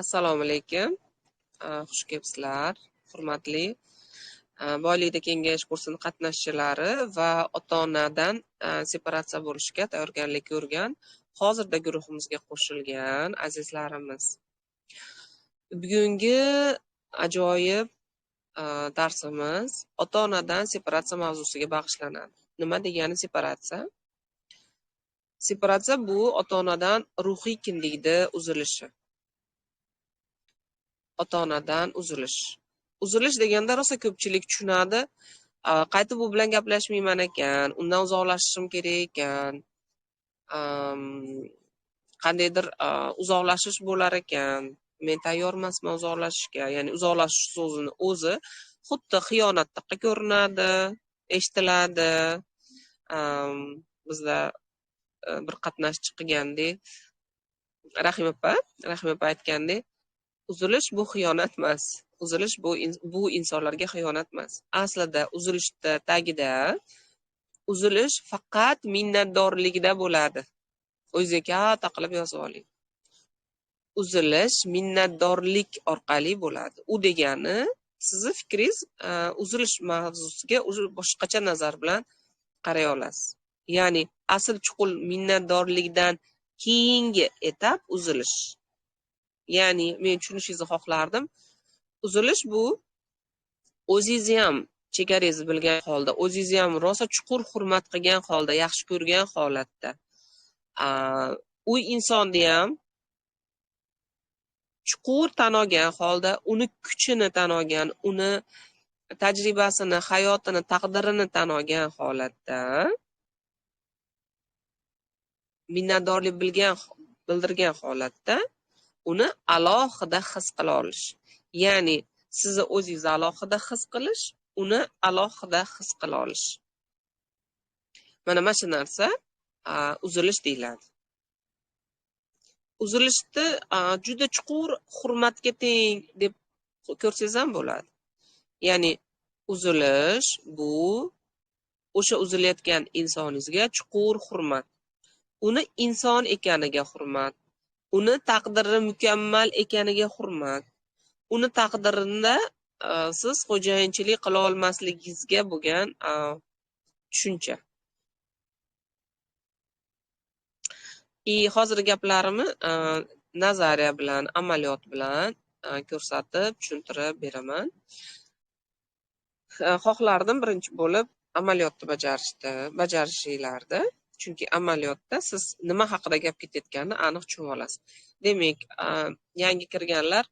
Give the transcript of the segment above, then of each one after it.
Assalomu alaykum. Xush kelibsizlar, hurmatli Boylikda kengash kursini qatnashchilari va ota-onadan separatsiya bo'lishga tayyorgarlik ko'rgan, hozirda guruhimizga qo'shilgan azizlarimiz. Bugungi ajoyib darsimiz ota-onadan separatsiya mavzusiga bag'ishlanadi. Nima degani separatsiya? Separatsiya bu ota-onadan ruhiy kindikda uzilishi. Ota-onadan uzilish. Uzilish deganda rosa ko'pchilik tushunadi. Qaytib bu bilan gaplashmayman ekan, undan uzoqlashishim kerak ekan. Qandaydir uzoqlashish bo'lar ekan. Men tayyor emasman uzoqlashishga. Ya'ni uzoqlashish so'zini o'zi xuddi xiyonatdek ko'rinadi, eshitiladi. Bizda bir qatnashchi qilgandek, Rahim opa aytgandek, uzilish bu xiyonat emas. Uzilish bu insonlarga xiyonat emas. Aslida uzilishda tagida uzilish faqat minnatdorligida bo'ladi. O'zingizga katta qilib yozib oling. Uzilish minnatdorlik orqali bo'ladi. U degani sizni fikringiz uzilish mavzusiga boshqacha nazar bilan qaray olasiz. Ya'ni asl chuqur minnatdorlikdan keyingi etap uzilish. Ya'ni men tushunishingizni xohlardim. Uzilish bu o'zingizni ham chekarangizni bilgan holda, o'zingizni ham rosa chuqur hurmat qilgan holda, yaxshi ko'rgan holatda, u insonni ham chuqur tan olgan holda, uni kuchini tan olgan, uni tajribasini, hayotini, taqdirini tan olgan holatda minnatdorlik bildirgan holatda uni alohida his qila olish. Ya'ni sizni o'zingizni alohida his qilish, uni alohida his qila olish. Mana shu narsa uzilish deyiladi. Uzilishni juda chuqur hurmatga teng deb ko'rsangiz ham bo'ladi. Ya'ni uzilish bu o'sha uzilayotgan insoningizga chuqur hurmat. Uni inson ekaniga hurmat, uni taqdiri mukammal ekaniga hurmat, uni taqdirini siz xo'jayinchilik qila olmasligingizga bo'lgan tushuncha. Hozir gaplarimni nazariya bilan, amaliyot bilan ko'rsatib, tushuntirib beraman. Xohlardim birinchi bo'lib amaliyotni bajarishinglardi. Chunki amaliyotda siz nima haqida gap ketayotganini aniq tushunib olasiz. Demak, yangi kirganlar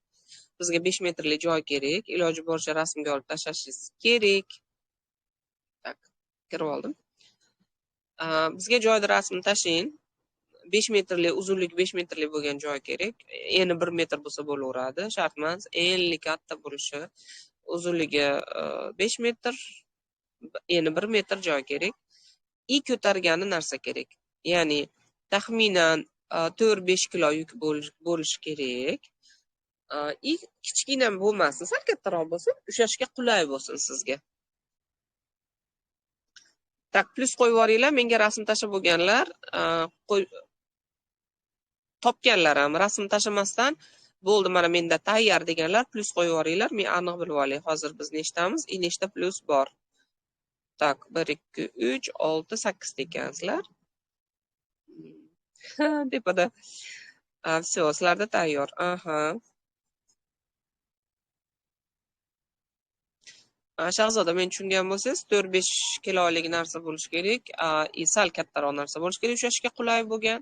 bizga 5 metrli joy kerak. Iloji boricha rasmga olib tashlashingiz kerak. Tak, kirib oldim. Bizga joyda rasmni tashlang. 5 metrli, uzunligi 5 metrli bo'lgan joy kerak. Eni 1 metr bo'lsa bo'laveradi, shart emas. Eni katta bo'lishi, uzunligi 5 metr, eni 1 metr joy kerak. I ko'targani narsa kerak. Ya'ni taxminan 4-5 kilo yuk bo'lishi kerak. I kichkina bo'lmasin, sal kattaroq bo'lsin, ushlashga qulay bo'lsin sizga. Tak, plyus qo'yib yuboringlar, menga rasm tashlab bo'lganlar, topganlar ham rasm tashlamasdan bo'ldi, mana menda tayyor deganlar plyus qo'yib yuboringlar, men aniq bilib olay. Hozir biz nechtamiz, nechta plyus bor. Tak, 1 2 3 6 8 ekansizlar. Tepada. Всё, sizlarda tayyor. Aha. Shahzoda, men tushungan bo'lsangiz, 4-5 kilolik narsa bo'lishi kerak, sal kattaroq narsa bo'lishi kerak, ushlashga qulay bo'lgan,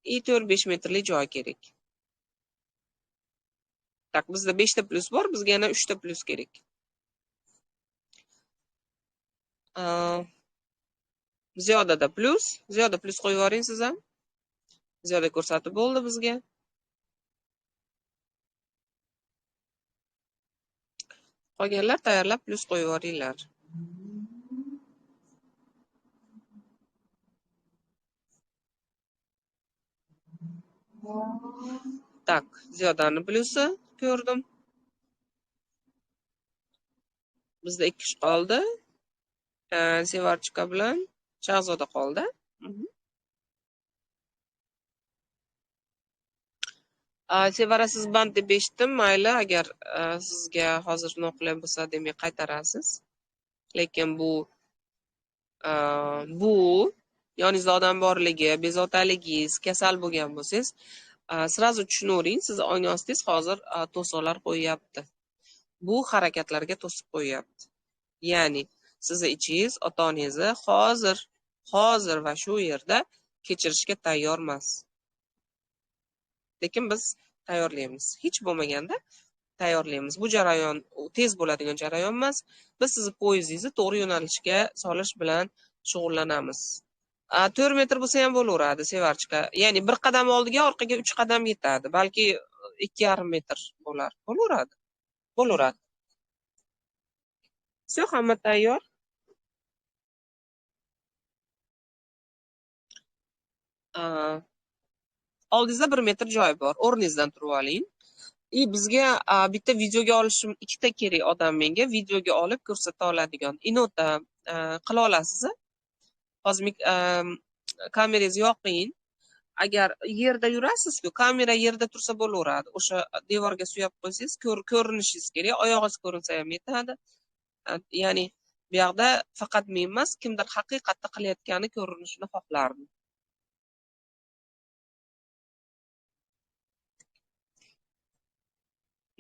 4-5 metrli joy kerak. Tak, bizda 5 ta plyus bor, bizga yana 3 ta plyus kerak. Ziyodada plyus, ziyoda plyus qo'yib yuboring siz ham. Ziyoda ko'rsatib bo'ldi bizga. Qolganlar tayyorlab plyus qo'yib yuboringlar. Tak, ziyodani plyusi ko'rdim. Bizda 2 kishi qoldi. Sevarchika bilan Shahzoda qoldi. Sevara, siz band deb eshitdim. Mayli, agar sizga hozir noqulay bo'lsa, demak qaytarasiz. Lekin bu yoningizda odam borligi, bezovtaligingiz, kasal bo'lgan bo'lsangiz, sразу tushunavering, siz ong ostingiz hozir to'siqlar qo'yyapti. Bu harakatlarga to'siq qo'yyapti. Ya'ni sizni ichingiz ota-onangizni hozir va shu yerda kechirishga tayyor emas. Lekin biz tayyorlaymiz. Hech bo'lmaganda tayyorlaymiz. Bu jarayon tez bo'ladigan jarayon emas. Biz sizni poyezdingizni to'g'ri yo'nalishga solish bilan shug'ullanamiz. 4 metr bo'lsa ham bo'laveradi, Sevarchika. Ya'ni bir qadam oldiga, orqaga 3 qadam yetadi. Balki 2,5 metr bo'lar. Bo'laveradi. Bo'laveradi. Всё, hamma tayyor. Oldingizda 1 metr joy bor. O'rningizdan turib oling. Bizga bitta videoga olishim ikkita kerak odam menga videoga olib ko'rsata oladigan. Inota qila olasiz. Hozir kamerangizni yoqing. Agar yerda yurasiz-ku, kamera yerda tursa bo'laveradi. O'sha devorga suyab qo'ysangiz, ko'rinishingiz kerak. Oyog'ingiz ko'rinsa ham yetadi. Ya'ni bu yoqda faqat men emas, kimdir haqiqatda qilayotgani ko'rinishini xohlardim.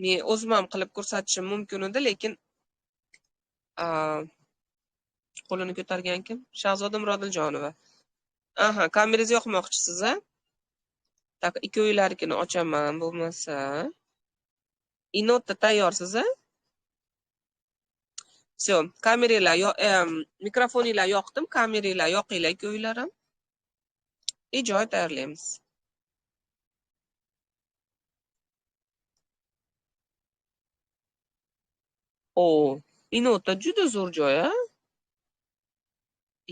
Men o'zim ham qilib ko'rsatishim mumkin edi, lekin qo'lini ko'targan kim? Shahzoda Murodiljonova. Aha, kamerangizni yoqmoqchisiz, a? Tak, ikkovinglarnikini ochaman bo'lmasa. Inotda tayyorsiz, a? Всё, kameranglar, mikrofoninglar yoqdim, kameranglar yoqinglar ikkovinglar ham. Joy tayyorlaymiz. O, Inota juda zo'r joy, a?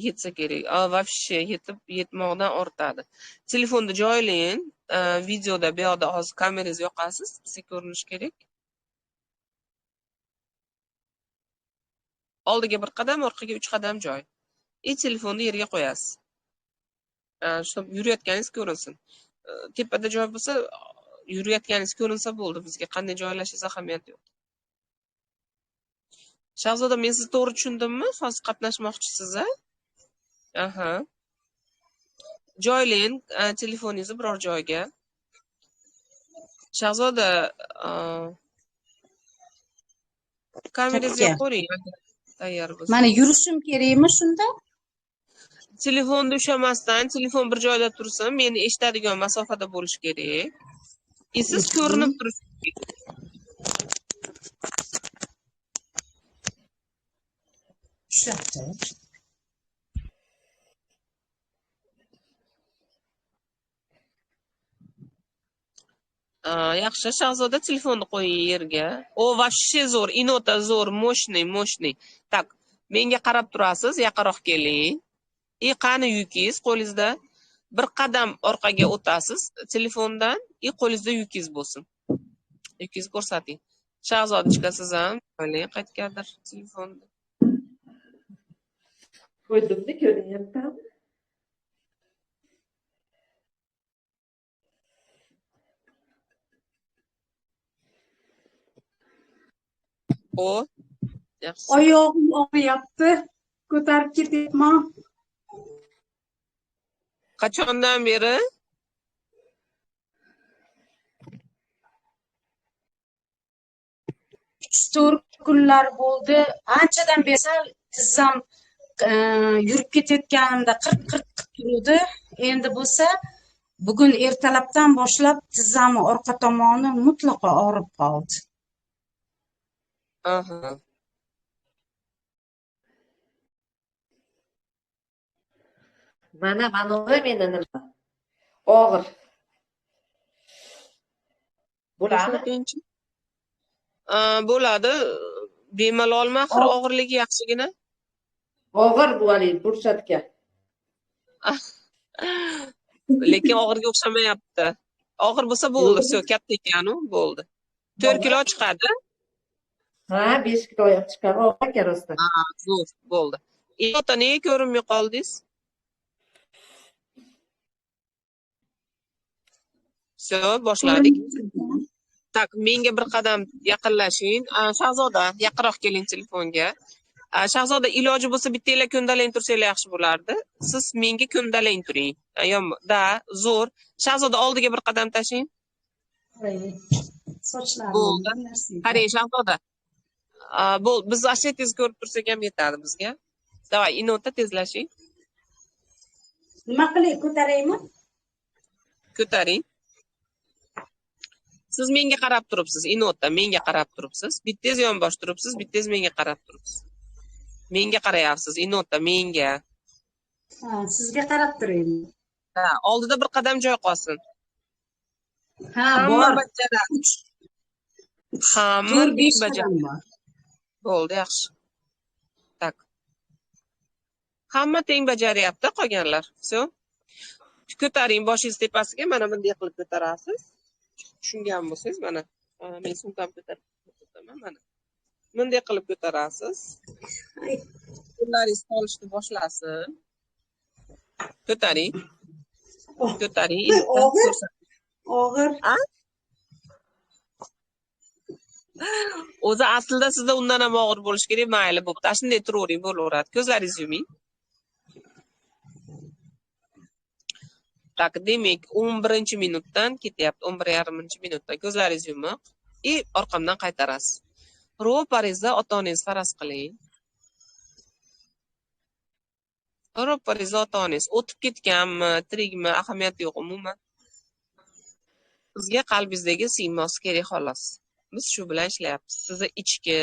Yetsa kerak. Вообще yetib yetmoqdan ortadi. Telefonni joylang, videoda bu yoqda hozir kamerangizni yoqasiz, bizga ko'rinish kerak. Oldiga bir qadam, orqaga 3 qadam joy. Telefonni yerga qo'yasiz. Shuni yurayotganingiz ko'rinsin. Tepada joy bo'lsa, yurayotganingiz ko'rinsa bo'ldi, bizga qanday joylashingiz ahamiyati yo'q. Shahzoda, men sizni to'g'ri tushundimmi? Hozir qatnashmoqchisiz, a? Aha. Joylang telefoningizni biror joyga. Shahzoda, kamerangizni yoqing, tayyor bo'lsa. Mana yurishim kerakmi shunda? Telefonni ushlamasdan, telefon bir joyda tursin, meni eshitadigan masofada bo'lish kerak. Siz ko'rinib turishingiz kerak. Yaxshi, Shahzoda, telefonni qo'ying yerga. O, вообще zo'r, Inota zo'r, мощный, мощный. Tak, menga qarab turasiz, yaqinroq keling. Qani yukingiz qo'lingizda? Bir qadam orqaga o'tasiz telefondan, qo'lingizda yukingiz bo'lsin. Yukingizni ko'rsating. Shahzodachka, siz ham qo'ying qayergadir telefonni. Qo'ydimda, ko'rinyaptimi? O, yaxshi. Oyog'im og'riyapti. Ko'tarib ketyapman. Qachondan beri? Uch 4 kunlar bo'ldi. Anchadan beri sal tizzam yurib ketayotganimda qirt-qirt qilib turuvdi. Endi bo'lsa bugun ertalabdan boshlab tizzamni orqa tomoni mutlaqo og'rib qoldi. Aha. Mana manovi meni nima? Og'ir. Bo'ladimi? Bo'ladi. Bemalolmi axir og'irligi yaxshigina? Og'ir bu haligi fursatga. Lekin og'irga o'xshamayapti. Og'ir bo'lsa bo'ldi, всё, katta ekan u, bo'ldi. 4 kilo chiqadi. Ha, 5 kilo chiqar, og'ir ekan rostdan. Ha, zo'r, bo'ldi. Inota, nega ko'rinmay qoldingiz? Всё, boshladik. Так, menga bir qadam yaqinlashing. Shahzoda, yaqinroq keling telefonga. Shahzoda, iloji bo'lsa bittanglar ko'ndalang tursanglar yaxshi bo'lardi. Siz menga ko'ndalang turing. Da, zo'r. Shahzoda, oldiga bir qadam tashing. Sochlarim. Bo'ldi. Qarang, Shahzoda. Bo'l, biz ashya tez ko'rib tursak ham yetadi bizga. Davay, inota tezlashing. Nima qilay, ko'taraymi? Ko'taring. Siz menga qarab turibsiz, inota, menga qarab turibsiz. Bittangiz yonbosh turibsiz, bittangiz menga qarab turibsiz. Menga qarayapsiz, inota, menga. Ha, sizga qarab turaymi? Ha, oldida bir qadam joy qolsin. Ha, hamma bor. Bajaradi. 3, Hamma 4, 5 bajaradi. qadam bor. Bo'ldi, yaxshi. Tak. Hamma teng bajaryapti, qolganlar. Vsyo. Ko'taring boshingiz tepasiga, mana bunday qilib ko'tarasiz. Tushungan bo'lsangiz, mana men sumkam ko'tarib o'taman, mana. Bunday qilib ko'tarasiz. Qo'llaringiz tolishni boshlasin. Ko'taring. Ko'taring. Og'ir. Og'ir. O'zi aslida sizda undan ham og'ir bo'lishi kerak. Mayli, bo'pti. Ana shunday turavering, bo'laveradi. Ko'zlaringizni yuming. Tak, demak, 11-minutdan ketyapti, 11:30-minutdan. Ko'zlaringiz yumuq и orqamdan qaytarasiz. Ro'paringizda ota-onangizni faraz qiling. Ro'paringizda ota-onangiz o'tib ketganmi, tirikmi, ahamiyati yo'q umuman. Bizga qalbingizdagi siymosi kerak xolos. Biz shu bilan ishlayapmiz. Sizni ichki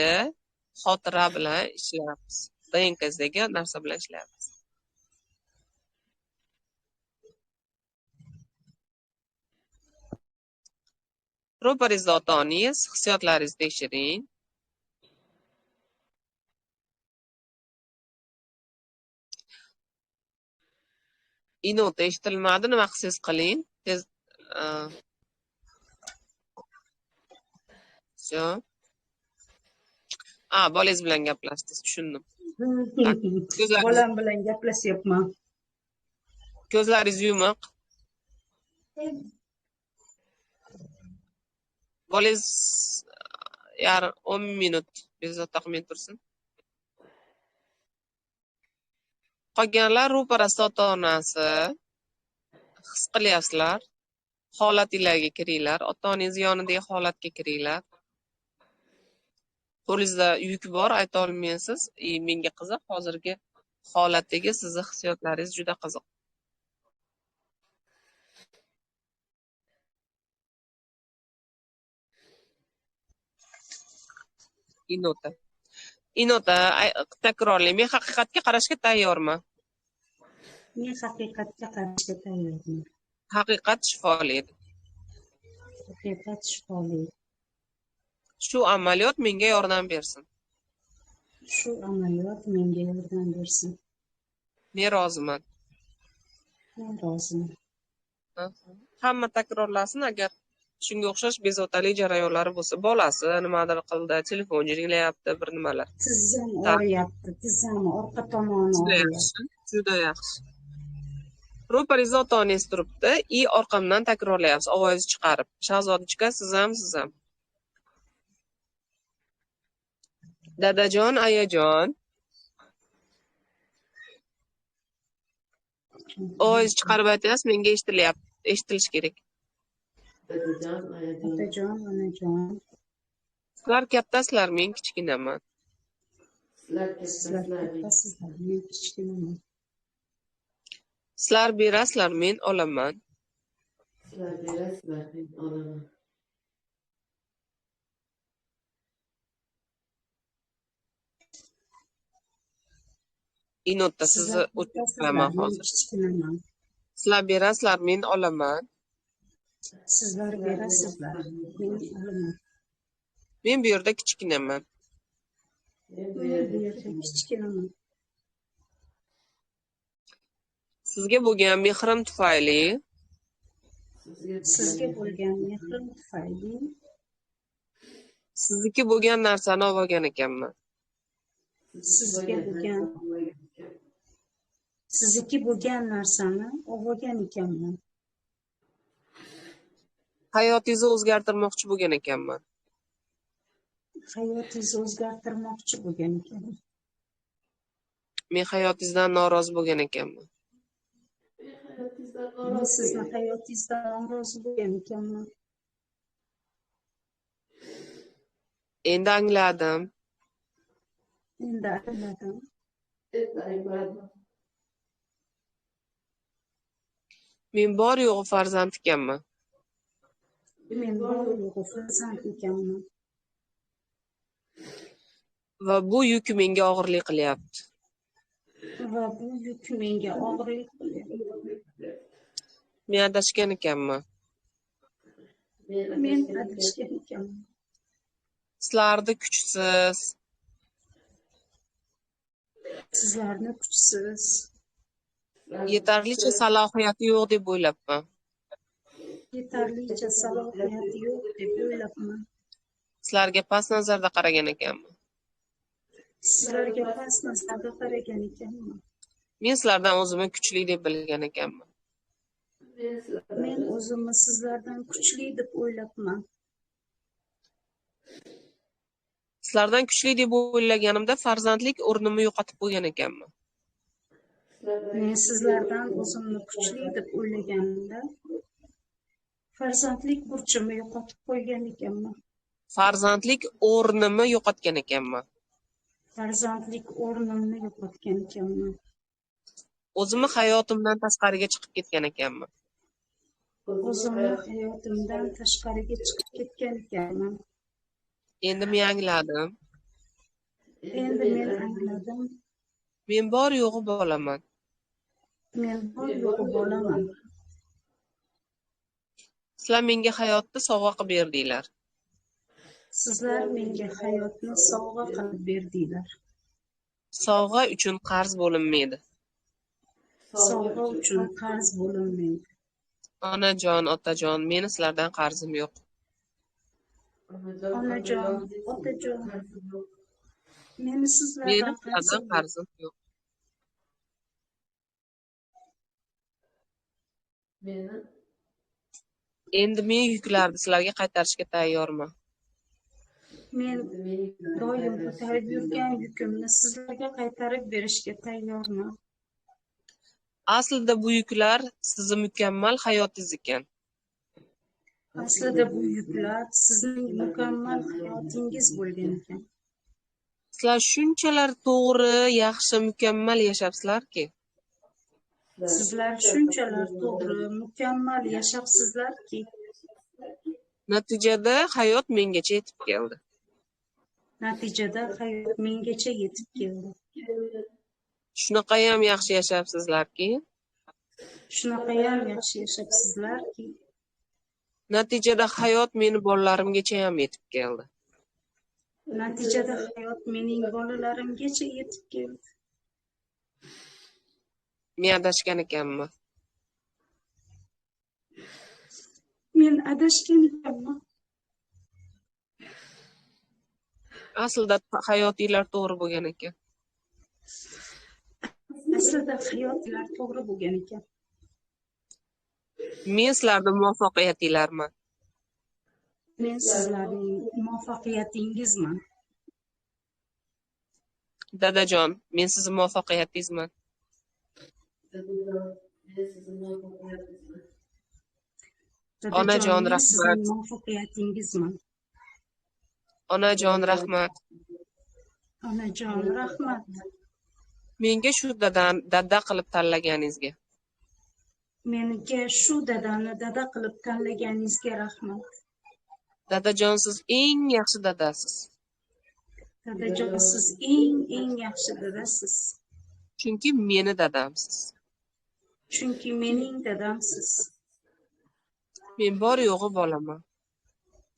xotira bilan ishlayapmiz. DNK'ingizdagi narsa bilan ishlayapmiz. Ro'paringizda ota-onangiz, hissiyotlaringizni tekshiring. Inota eshitilmadi, nima qilsangiz qiling. Tez Всё. Bolangiz bilan gaplashdingiz, tushundim. Bolam bilan gaplashyapman. Ko'zlaringiz yumuq. Bolangiz yarim 10 minut bezovta qilmay tursin. Qolganlar ro'parasida ota-onasi his qilyapsizlar. Holatinglarga kiringlar, ota-onangiz yonidagi holatga kiringlar. Qo'lingizda yuk bor, ayta olmaysiz. Menga qiziq, hozirgi holatdagi sizni hissiyotlaringiz juda qiziq. Inota. Inota, takrorlayman. Men haqiqatga qarashga tayyorman. Men haqiqatga qarashga tayyorman. Haqiqat shifoli. Haqiqat shifoli. Shu amaliyot menga yordam bersin. Shu amaliyot menga yordam bersin. Men roziman. Men roziman. Hamma takrorlasin, agar shunga o'xshash bezovtalik jarayonlari bo'lsa, bolasi nimadir qildi, telefon jiringlayapti, bir nimalar. Tizzam og'riyapti, tizzam orqa tomoni og'riyapti. Juda yaxshi. Ro'paringizda ota-onangiz turibdi, i orqamdan takrorlayapsiz, ovozingizni chiqarib. Shahzodachka, siz ham, siz ham. Dadajon, ayajon. Ovozingizni chiqarib aytyapsiz, menga eshitilyapti, eshitilishi kerak. Dadajon, ayajon. Otajon, onajon. Sizlar kattasizlar, men kichkinaman. Sizlar kattasizlar, men kichkinaman. Sizlar berasizlar, men olaman. Sizlar berasizlar, men olaman. Inotda sizni o'tiraman hozir. Sizlar berasizlar, men olaman. Sizlar berasizlar, men olaman. Men bu yerda kichkinaman. Men bu yerda kichkinaman. Sizga bo'lgan mehrim tufayli, sizga bo'lgan mehrim tufayli sizniki bo'lgan narsani olgan ekanman. Sizga bo'lgan sizniki bo'lgan narsani olgan ekanman. Hayotingizni o'zgartirmoqchi bo'lgan ekanman. Hayotingizni o'zgartirmoqchi bo'lgan ekanman. Men hayotingizdan norozi bo'lgan ekanman. Men sizni hayotingizdan norozi bo'lgan ekanman. Endi angladim. Endi angladim. Men bor yo'g'i farzand ekanman. Men bor yo'g'i farzand ekanman. Va bu yuk menga og'irlik qilyapti. Va bu yuk menga og'irlik qilyapti. Men adashgan ekanman. Men adashgan ekanman. Sizlarni kuchsiz. Sizlarni kuchsiz. Yetarlicha salohiyati yo'q deb o'ylabman. Yetarlicha salohiyati yo'q deb o'ylabman. Sizlarga past nazarda qaragan ekanman. Sizlarga past nazarda qaragan ekanman. Men sizlardan o'zimni kuchli deb bilgan ekanman. Men o'zimni sizlardan kuchli deb o'ylabman. Sizlardan kuchli deb o'ylaganimda farzandlik o'rnimni yo'qotib qo'ygan ekanman. Men sizlardan o'zimni kuchli deb o'ylaganimda farzandlik burchimni yo'qotib qo'ygan ekanman. Farzandlik o'rnimni yo'qotgan ekanman. Farzandlik o'rnimni yo'qotgan ekanman. O'zimni hayotimdan tashqariga chiqib ketgan ekanman. O'zimni hayotimdan tashqariga chiqib ketgan ekanman. Endi men angladim. Endi men angladim. Men bor yo'g'i bolaman. Men bor yo'g'i bolaman. Sizlar menga hayotni sovg'a qilib berdinglar. Sizlar menga hayotni sovg'a qilib berdinglar. Sovg'a uchun qarz bo'linmaydi. Sovg'a uchun qarz bo'linmaydi. Onajon, otajon, meni sizlardan qarzim yo'q. Onajon, otajon, meni sizlardan qarzim yo'q. Endi men yuklarni sizlarga qaytarishga tayyorman. Men doim ko'tarib yurgan yukimni sizlarga qaytarib berishga tayyorman. Aslida bu yuklar sizning mukammal hayotingiz ekan. Aslida bu yuklar sizning mukammal hayotingiz bo'lgan ekan. Sizlar shunchalar to'g'ri, yaxshi, mukammal yashabsizlarki. Sizlar shunchalar to'g'ri, mukammal yashabsizlarki. Natijada hayot mengacha yetib keldi. Natijada hayot mengacha yetib keldi. Shunaqayam yaxshi yashabsizlarki. Shunaqayam yaxshi yashabsizlarki. Natijada hayot meni bolalarimgacha ham yetib keldi. Natijada hayot mening bolalarimgacha yetib keldi. Men adashgan ekanman. Men adashgan ekanman. Aslida hayotinglar to'g'ri bo'lgan ekan. Aslida hayotinglar to'g'ri bo'lgan ekan. Men sizlarning muvaffaqiyatinglarman. Men sizlarning muvaffaqiyatingizman. Dadajon, men sizning muvaffaqiyatingizman. Onajon, rahmat. Muvaffaqiyatingizman. Onajon, rahmat. Onajon, rahmat. Menga shu dadani dada qilib tanlaganingizga. Menga shu dadani dada qilib tanlaganingizga rahmat. Dadajon, siz eng yaxshi dadasiz. Dadajon, siz eng yaxshi dadasiz. Chunki meni dadamsiz. Chunki mening dadamsiz. Men bor yo'g'i bolaman.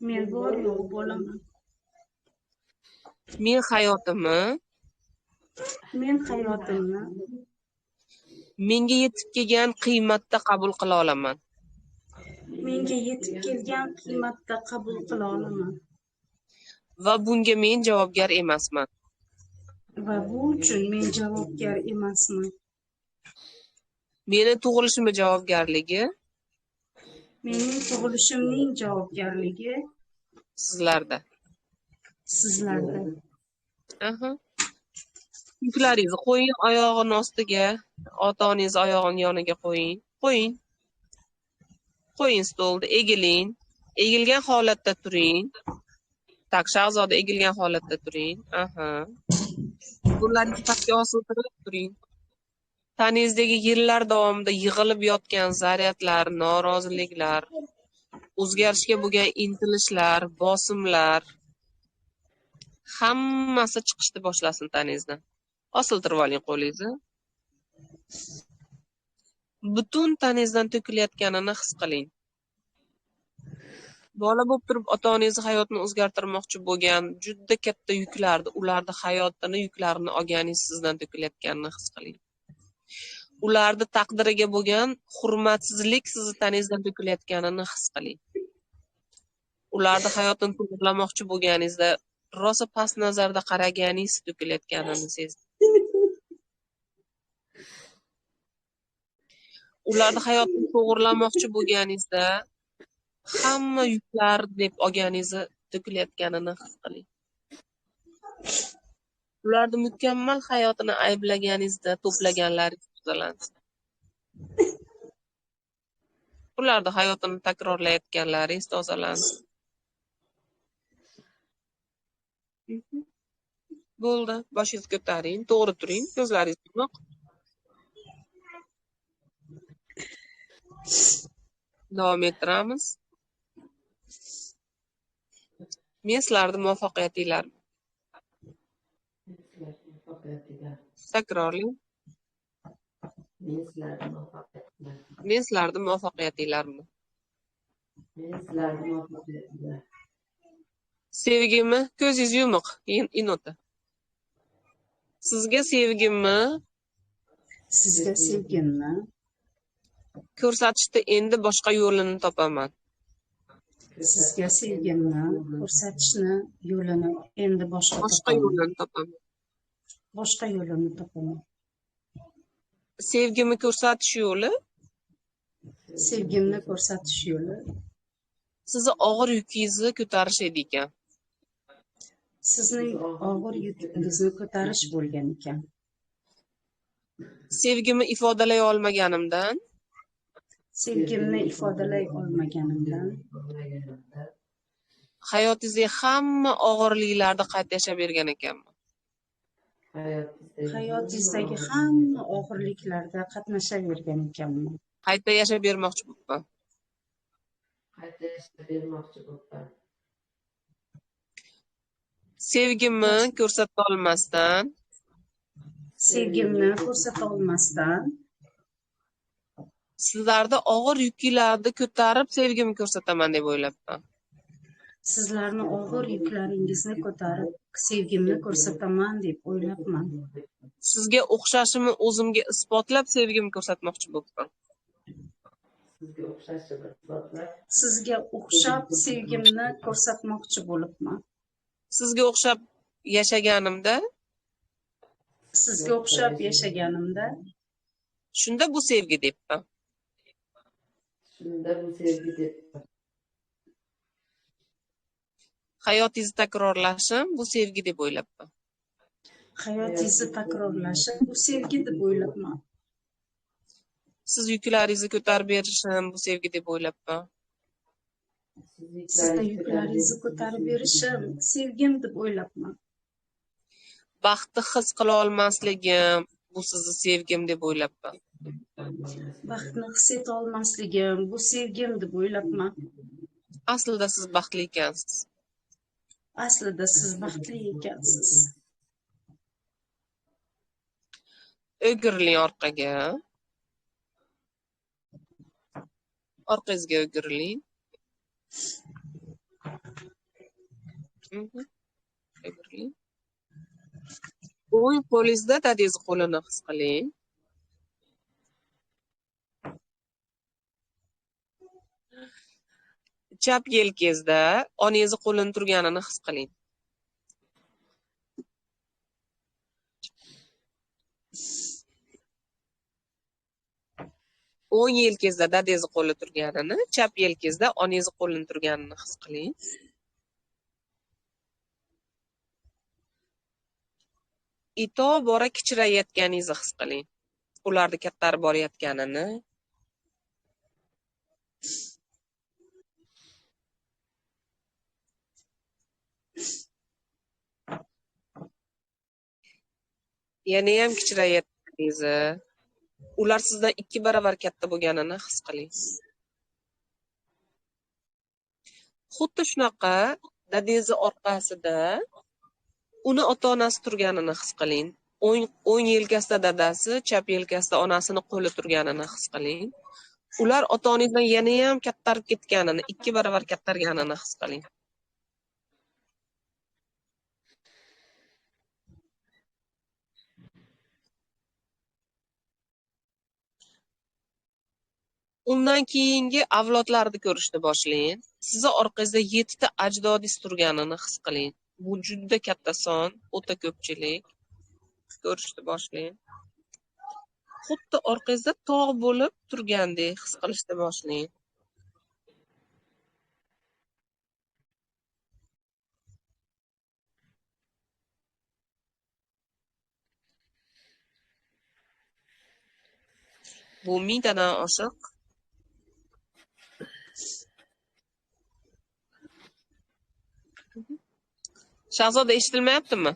Men bor yo'g'i bolaman. Men hayotimni menga yetib kelgan qiymatda qabul qila olaman. Menga yetib kelgan qiymatda qabul qila olaman. Va bunga men javobgar emasman. Va bu uchun men javobgar emasman. Meni tug'ilishim javobgarligi Mening tug'ilishimning javobgarligi sizlarda. Sizlarda. Aha. Yuklaringizni qo'ying oyog'ini ostiga, ota-onangiz oyog'ini yoniga qo'ying. Qo'ying. Qo'ying stolda, egiling. Egilgan holatda turing. Tak, Shahzoda, egilgan holatda turing. Aha. Qo'llaringizni pastga osiltirib turing. Tanangizdagi yillar davomida yig'ilib yotgan zaryadlar, noroziliklar, o'zgarishga bo'lgan intilishlar, bosimlar hammasi chiqishni boshlasin tanangizdan. Osiltirib oling qo'lingizni. Butun tanangizdan to'kilayotganini his qiling. Bola bo'lib turib ota-onangizni hayotini o'zgartirmoqchi bo'lgan juda katta yuklarni, ularni hayotini, yuklarini olganingiz sizdan to'kilayotganini his qiling. Ularni taqdiriga bo'lgan hurmatsizlik sizni tanangizdan to'kilayotganini his qiling. Ularni hayotini to'g'rilamoqchi bo'lganingizda rosa past nazarda qaraganingiz to'kilayotganini sezing. Ularni hayotini to'g'rilamoqchi bo'lganingizda hamma yuklar deb olganingizni to'kilayotganini his qiling. Ularni mukammal hayotini ayblaganingizda to'plaganlaringiz tozalansin. Ularni hayotini takrorlayotganlaringiz tozalansin. Bo'ldi. Boshingizni ko'taring, to'g'ri turing, ko'zlaringiz yumuq. Davom ettiramiz. Men sizlarni muvaffaqiyatinglarman. Takrorlang. Men sizlarni muvaffaqiyatinglarman. Sevgimni, ko'zingiz yumuq, inota. Sizga sevgimni, sizga sevgimni ko'rsatishda endi boshqa yo'lini topaman. Sizga sevgimni ko'rsatishni yo'lini endi boshqa yo'lini topaman. Boshqa yo'lini topaman. Sevgimni ko'rsatish yo'li, sevgimni ko'rsatish yo'li sizni og'ir yukingizni ko'tarish edi ekan. Sizning og'ir yukingizni ko'tarish bo'lgan ekan. Sevgimni ifodalay olmaganimdan, sevgimni ifodalay olmaganimdan hayotingizdagi hamma og'irliklarni qayta yashab bergan ekanman. Hayotingizdagi hamma og'irliklarda qatnashavergan ekanman. Qayta yashab bermoqchi bo'libman. Qayta yashab bermoqchi bo'libman. Sevgimni ko'rsata olmasdan, sevgimni ko'rsata olmasdan sizlarda og'ir yuklarni ko'tarib sevgimni ko'rsataman deb o'ylabman. Sizlarni og'ir yuklaringizni ko'tarib sevgimni ko'rsataman deb o'ylabman. Sizga o'xshashimni o'zimga isbotlab sevgimni ko'rsatmoqchi bo'libman. Sizga o'xshab sevgimni ko'rsatmoqchi bo'libman. Sizga o'xshab yashaganimda, sizga o'xshab yashaganimda shunda bu sevgi debman. Shunda bu sevgi debman. Hayotingizni takrorlashim bu sevgi deb o'ylabman. Hayotingizni takrorlashim bu sevgi deb o'ylabman. Siz yuklaringizni ko'tarib berishim bu sevgi deb o'ylabman. Sizni yuklaringizni ko'tarib berishim sevgim deb o'ylabman. Baxtni his qila olmasligim bu sizni sevgim deb o'ylabman. Baxtni his eta olmasligim bu sevgim deb o'ylabman. Aslida siz baxtli ekansiz. Aslida siz baxtli ekansiz. O'giriling orqaga. Orqangizga o'giriling. O'giriling. O'ng qo'lingizda dadangiz qo'lini his qiling. Chap yelkangizda onangiz qo'lini turganini his qiling. O'ng yelkangizda dadangizni qo'li turganini, chap yelkangizda onangizni qo'lini turganini his qiling. Tobora kichrayotganingizni his qiling. Ularni kattarib borayotganini. Yanayam kichrayotganingizni, ular sizdan 2 barobar katta bo'lganini his qiling. Xuddi shunaqa dadangizni orqasida uni ota-onasi turganini his qiling. O'ng yelkasida dadasi, chap yelkasida onasini qo'li turganini his qiling. Ular ota-onangizdan yanayam kattarib ketganini, 2 barobar kattarganini his qiling. Undan keyingi avlodlarni ko'rishni boshlang. Sizni orqangizda 7 ta ajdodingiz turganini his qiling. Bu juda katta son, o'ta ko'pchilik. Ko'rishni boshlang. Xuddi orqangizda tog' bo'lib turgandek his qilishni boshlang. Bu 1000 tadan oshiq. Shahzoda, eshitilmayaptimi?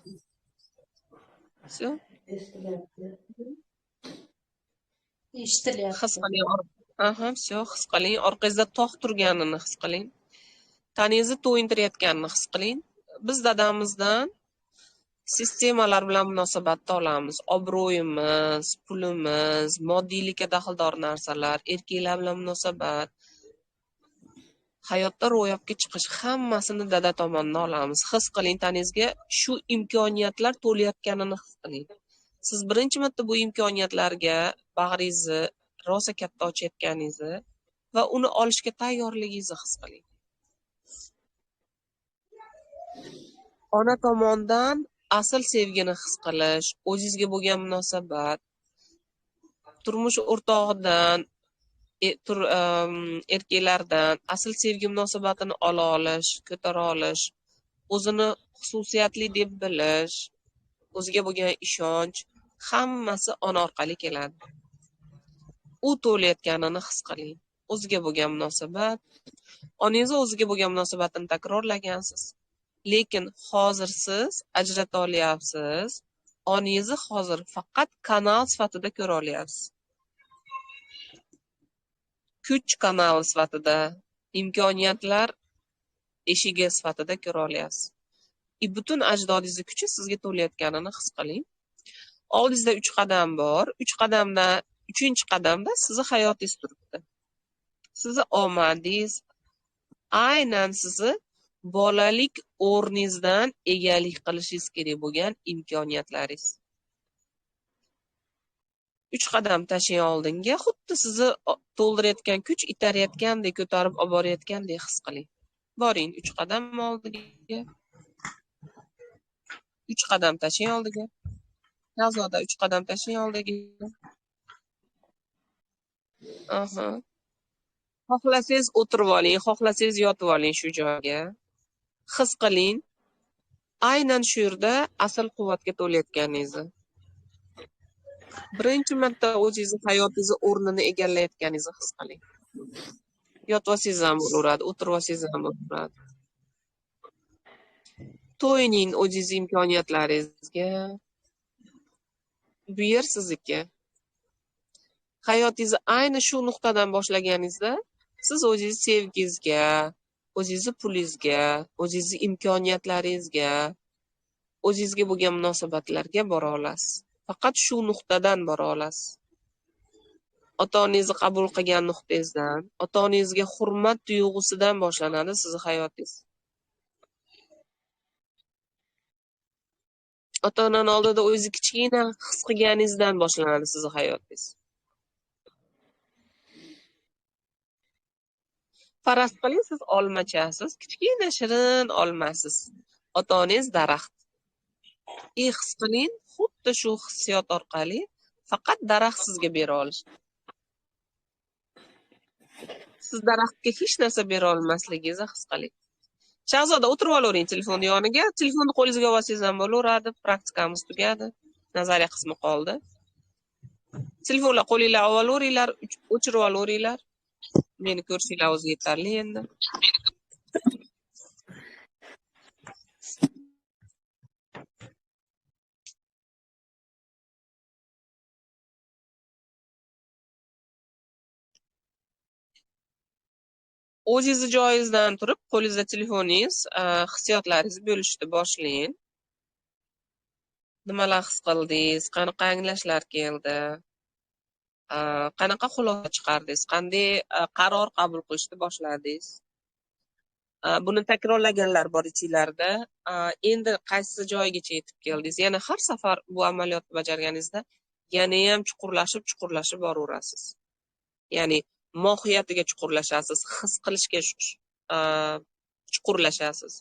Всё? Eshitilyapti. Eshitilyapti. His qiling. Aha, всё, his qiling. Orqangizda tog' turganini his qiling. Tanangizni to'yintirayotganini his qiling. Biz dadamizdan sistemalar bilan munosabatda olamiz. Obro'yimiz, pulimiz, moddiylikka daxldor narsalar, erkaklar bilan munosabat, hayotda ro'yobga chiqish, hammasini dada tomonidan olamiz. His qiling, tanangizga shu imkoniyatlar to'layotganini his qiling. Siz birinchi marta bu imkoniyatlarga bag'ringizni rosa katta ochayotganingizni va uni olishga tayyorligingizni his qiling. Ona tomondan asl sevgini his qilish, o'zingizga bo'lgan munosabat, turmush o'rtog'idan, erkaklardan asl sevgi munosabatini ola olish, ko'tara olish, o'zini xususiyatli deb bilish, o'ziga bo'lgan ishonch, hammasi ona orqali keladi. U to'layotganini his qiling. O'ziga bo'lgan munosabat, onangiz o'ziga bo'lgan munosabatini takrorlagansiz. Lekin hozir siz ajrata olyapsiz. Onangizni hozir faqat kanal sifatida ko'ra olyapsiz. Kuch kanali sifatida, imkoniyatlar eshigi sifatida ko'ra olyapsiz. Butun ajdodingizni kuchi sizga to'layotganini his qiling. Oldingizda 3 qadam bor. 3 qadamda, 3-qadamda sizni hayotingiz turibdi. Sizni omadingiz, aynan sizni bolalik o'rningizdan egalik qilishingiz kerak bo'lgan imkoniyatlaringiz. 3 qadam tashlang oldinga, xuddi sizni to'ldirayotgan kuch itarayotgandek, ko'tarib olib borayotgandek his qiling. Boring 3 qadam oldiga. 3 qadam tashlang oldiga. Shahzoda, 3 qadam tashlang oldiga. Aha. Xohlasangiz o'tirib oling, xohlasangiz yotib oling shu joyga. His qiling. Aynan shu yerda asl quvvatga to'layotganingizni. Birinchi marta o'zingizni hayotingizni o'rnini egallayotganingizni his qiling. Yotib olsangiz ham bo'laveradi, o'tirib olsangiz ham bo'laveradi. To'yining o'zingiz imkoniyatlaringizga. Bu yer sizniki. Hayotingizni ayni shu nuqtadan boshlaganingizda siz o'zingiz sevgingizga, o'zingizni pulingizga, o'zingizni imkoniyatlaringizga, o'zingizga bo'lgan munosabatlarga bora olasiz. Faqat shu nuqtadan bora olasiz. Ota-onangizni qabul qilgan nuqtangizdan, ota-onangizga hurmat tuyg'usidan boshlanadi sizning hayotingiz. Ota-onani oldida o'zingizni kichkina his qilganingizdan boshlanadi sizning hayotingiz. Faraz qiling, siz olmachasiz, kichkina shirin olmasiz. Ota-onangiz daraxt. His qiling, xuddi shu hissiyot orqali faqat daraxt sizga bera olish. Siz daraxtga hech narsa bera olmasligingizni his qiling. Shahzoda, o'tirib olavering telefonni yoniga. Telefonni qo'lingizga olsangiz ham bo'laveradi. Praktikamiz tugadi. Nazariya qismi qoldi. Telefonlar qo'linglar olaveringlar, o'chirib olaveringlar. Meni ko'rishinglar o'zi yetarli endi. O'zingizni joyingizdan turib, qo'lingizda telefoningiz, hissiyotlaringizni bo'lishni boshlang. Nimalar his qildingiz, qanaqa anglashlar keldi, qanaqa xulosa chiqardingiz, qanday qaror qabul qilishni boshladingiz. Buni takrorlaganlar bor ichinglarda. Endi qaysi joygacha yetib keldingiz? Yana har safar bu amaliyotni bajarganingizda yana ham chuqurlashib, chuqurlashib boraverasiz. Ya'ni mohiyatiga chuqurlashasiz, his qilishga chuqurlashasiz.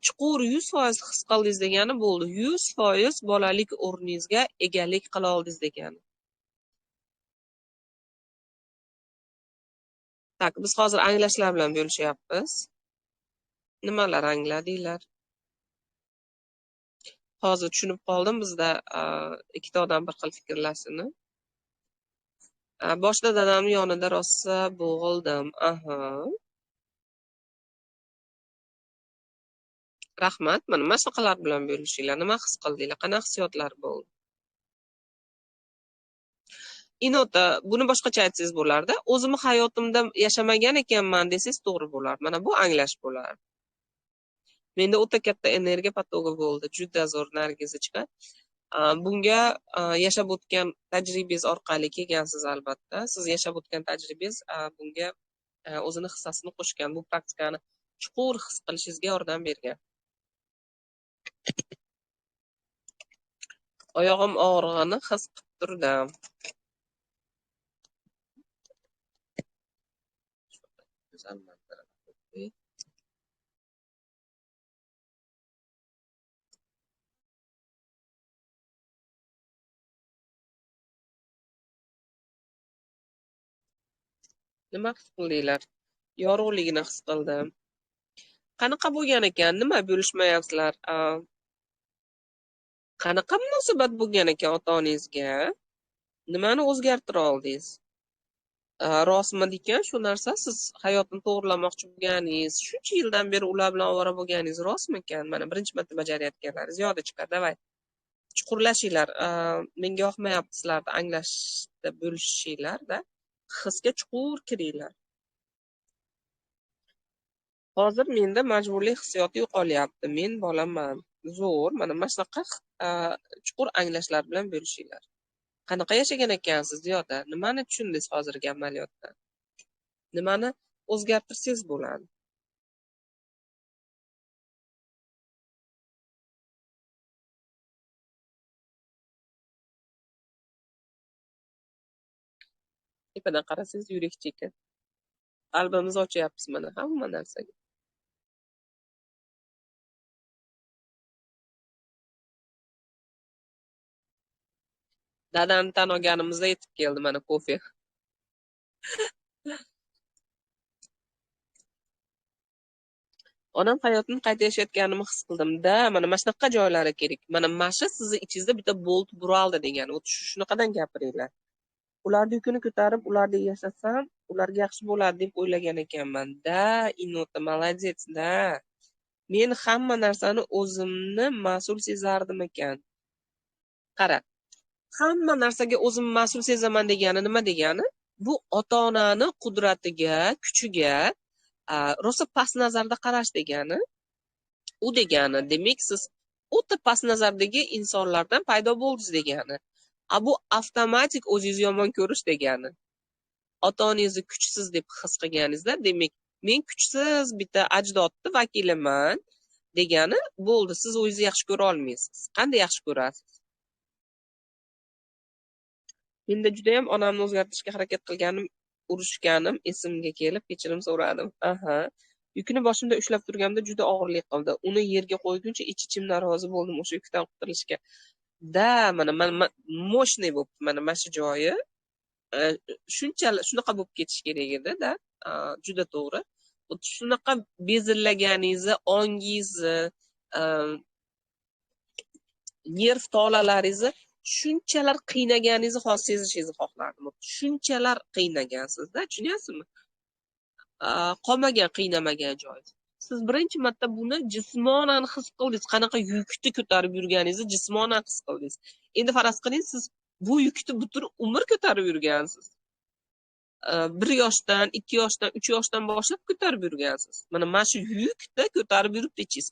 Chuqur 100% his qildingiz degani bo'ldi. 100% bolalik o'rningizga egalik qila oldingiz degani. Tak, biz hozir anglashlar bilan bo'lishyapmiz. Nimalar angladinglar? Hozir tushunib qoldim, bizda ikkita odam bir xil fikrlashini. Boshida dadamning yonida rosa bo'g'ildim. Aha. Rahmat. Mana shunaqalar bilan bo'lishinglar. Nima his qildinglar? Qanaqa hissiyotlar bo'ldi? Inota, buni boshqacha aytsangiz bo'lardi. O'zimni hayotimda yashamagan ekanman desangiz to'g'ri bo'lardi. Mana bu anglash bo'lardi. Menda o'ta katta energiya potogi bo'ldi. Juda zo'r, Nargizochka. Bunga yashab o'tgan tajribangiz orqali kelgansiz albatta. Siz yashab o'tgan tajribangiz bunga o'zini hissasini qo'shgan, bu praktikani chuqur his qilishingizga yordam bergan. Oyog'im og'rig'ini his qilib turdim. Go'zal manzara. Nima his qildinglar? Yorug'ligini his qildim. Qanaqa bo'lgan ekan? Nima bo'lishmayapsizlar? Qanaqa munosabat bo'lgan ekan ota-onangizga? Nimani o'zgartira oldingiz? Rostmi ekan shu narsa? Siz hayotni to'g'rilamoqchi bo'lganingiz, shuncha yildan beri ular bilan ovora bo'lganingiz rostmikan? Mana birinchi marta bajarayotganlaringiz yoda chiqar. Davay. Chuqurlashinglar. Menga yoqmayapti sizlarni anglashda bo'lishinglar-da. Hisga chuqur kiringlar. Hozir menda majburlik hissiyoti yo'qolyapti. Men bolaman. Zo'r, mana shunaqa chuqur anglashlar bilan bo'lishinglar. Qanaqa yashagan ekansiz ziyoda? Nimani tushundingiz hozirgi amaliyotdan? Nimani o'zgartirsangiz bo'ladi? Tepadan qarasangiz yurakcha ekan. Qalbimizni ochyapmiz mana hamma narsaga. Dadamni tan olganimizda yetib keldi mana kofe. Onam hayotini qayta yashayotganimni his qildim-da. Mana shunaqa joylari kerak. Mana shu sizni ichingizda bitta bolt buraldi degani. Shunaqadan gapiringlar. Ularni yukini ko'tarib, ularda yashasam, ularga yaxshi bo'ladi deb o'ylagan ekanman. Da, Inota, молодец, da. Men hamma narsani o'zimni mas'ul sezardim ekan. Qara. Hamma narsaga o'zim mas'ul sezaman degani nima degani? Bu ota-onani qudratiga, kuchiga rosa past nazarda qarash degani. U degani, demak siz o'ta past nazardagi insonlardan paydo bo'ldingiz degani. Bu avtomatik o'zingizni yomon ko'rish degani. Ota-onangizni kuchsiz deb his qilganingizda, demak men kuchsiz bitta ajdodni vakiliman degani bo'ldi. Siz o'zingizni yaxshi ko'ra olmaysiz. Qanday yaxshi ko'rasiz? Menda juda ham onamni o'zgartirishga harakat qilganim, urushganim esimga kelib kechirim so'radim. Aha. Yukini boshimda ushlab turganimda juda og'irlik qildi. Uni yerga qo'yguncha ich-ichimdan rozi bo'ldim o'sha yukdan qutulishga. Da, mana мощный bo'libdi, mana shu joyi. Shuncha shunaqa bo'lib ketish kerak edi-da. Juda to'g'ri. Shunaqa bezillaganingizni, ongingizni, nerv tolalaringizni shunchalar qiynaganingizni hozir sezishingizni xohlardim. Shunchalar qiynagansizda, tushunyapsizmi? Qolmagan, qiynamagan joyingiz. Siz birinchi marta buni jismonan his qildingiz, qanaqa yukni ko'tarib yurganingizni jismonan his qildingiz. Endi faraz qiling, siz bu yukni butun umr ko'tarib yurgansiz. 1 yoshdan, 2 yoshdan, 3 yoshdan boshlab ko'tarib yurgansiz. Mana shu yukni ko'tarib yuribdi ichingiz.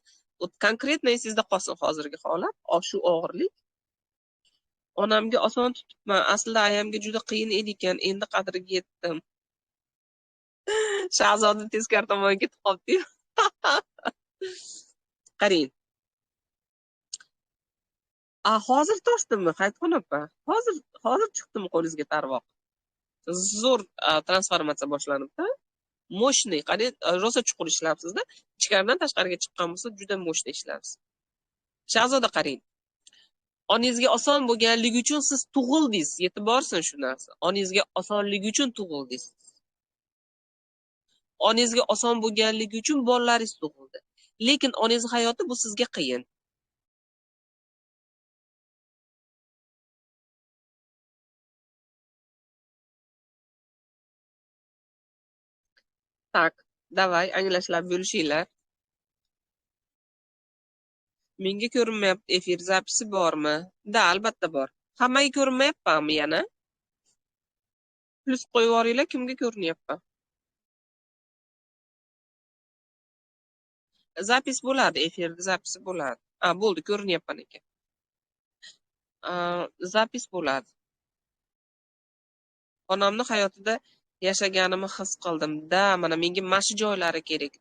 Konkretно esingizda qolsin hozirgi holat, shu og'irlik. Onamga oson tutibman, aslida ayamga juda qiyin edi ekan, endi qadriga yetdim. Shahzoda teskari tomonga ketib qolibdi-yu. Qarang. Hozir toshdimi, Hayitxon opa? Hozir chiqdimi qo'lingizga tarvoq? Zo'r transformatsiya boshlanibdi. Moshniy, qarang, rosa chuqur ishlabsizda. Ichkaridan tashqariga chiqqan bo'lsa, juda moshniy ishlabsiz. Shahzoda qarang. Onangizga oson bo'lganligi uchun siz tug'ildingiz, yetib borsin shu narsa. Onangizga osonligi uchun tug'ildingiz. Onangizga oson bo'lganligi uchun bolalaringiz tug'ildi. Lekin onangiz hayoti bu sizga qiyin. Tak, davay, anglashlar bo'lishinglar. Menga ko'rinmayapti efir zapisi bormi? Da, albatta bor. Hammaga ko'rinmayapmanmi yana? Plyus qo'yib yuboringlar, kimga ko'rinyapti? Zapis bo'ladi, efirda zapisi bo'ladi. Bo'ldi, ko'rinyapman ekan. Zapis bo'ladi. Onamni hayotida yashaganimni his qildim. Da, mana menga mana shu joylari kerak.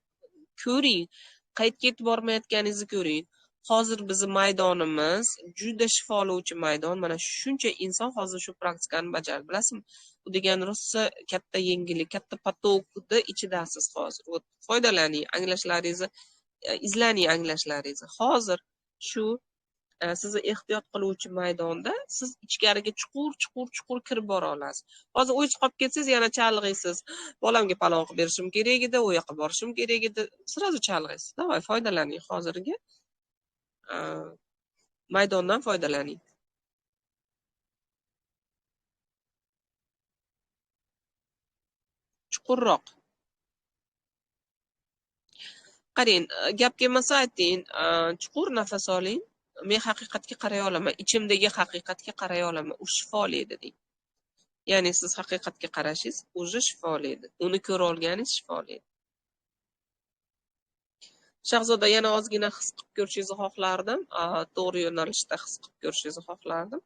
Ko'ring, qayerga yetib bormayotganingizni ko'ring. Hozir bizni maydonimiz juda shifolovchi maydon. Mana shuncha inson hozir shu praktikani bajardi, bilasizmi? Bu degani rosa katta yengillik, katta potokni ichidasiz hozir. Foydalaning, anglashlaringizni, izlaning anglashlaringizni. Hozir shu sizni ehtiyot qiluvchi maydonda siz ichkariga chuqur, chuqur, chuqur kirib bora olasiz. Hozir o'ysiz qolib ketsangiz yana chalg'iysiz. Bolamga palon qilib berishim kerak edi, u yoqqa borishim kerak edi. Sразу chalg'iysiz. Davay, foydalaning hozirgi maydondan foydalaning. Chuqurroq. Qarang, gap kelmasa ayting, chuqur nafas oling. Men haqiqatga qaray olaman, ichimdagi haqiqatga qaray olaman, u shifoli deng. Ya'ni siz haqiqatga qarashingiz o'zi shifoli edi. Uni ko'ra olganingiz shifoli edi. Shahzoda, yana ozgina his qilib ko'rishingizni xohlardim. To'g'ri yo'nalishda his qilib ko'rishingizni xohlardim.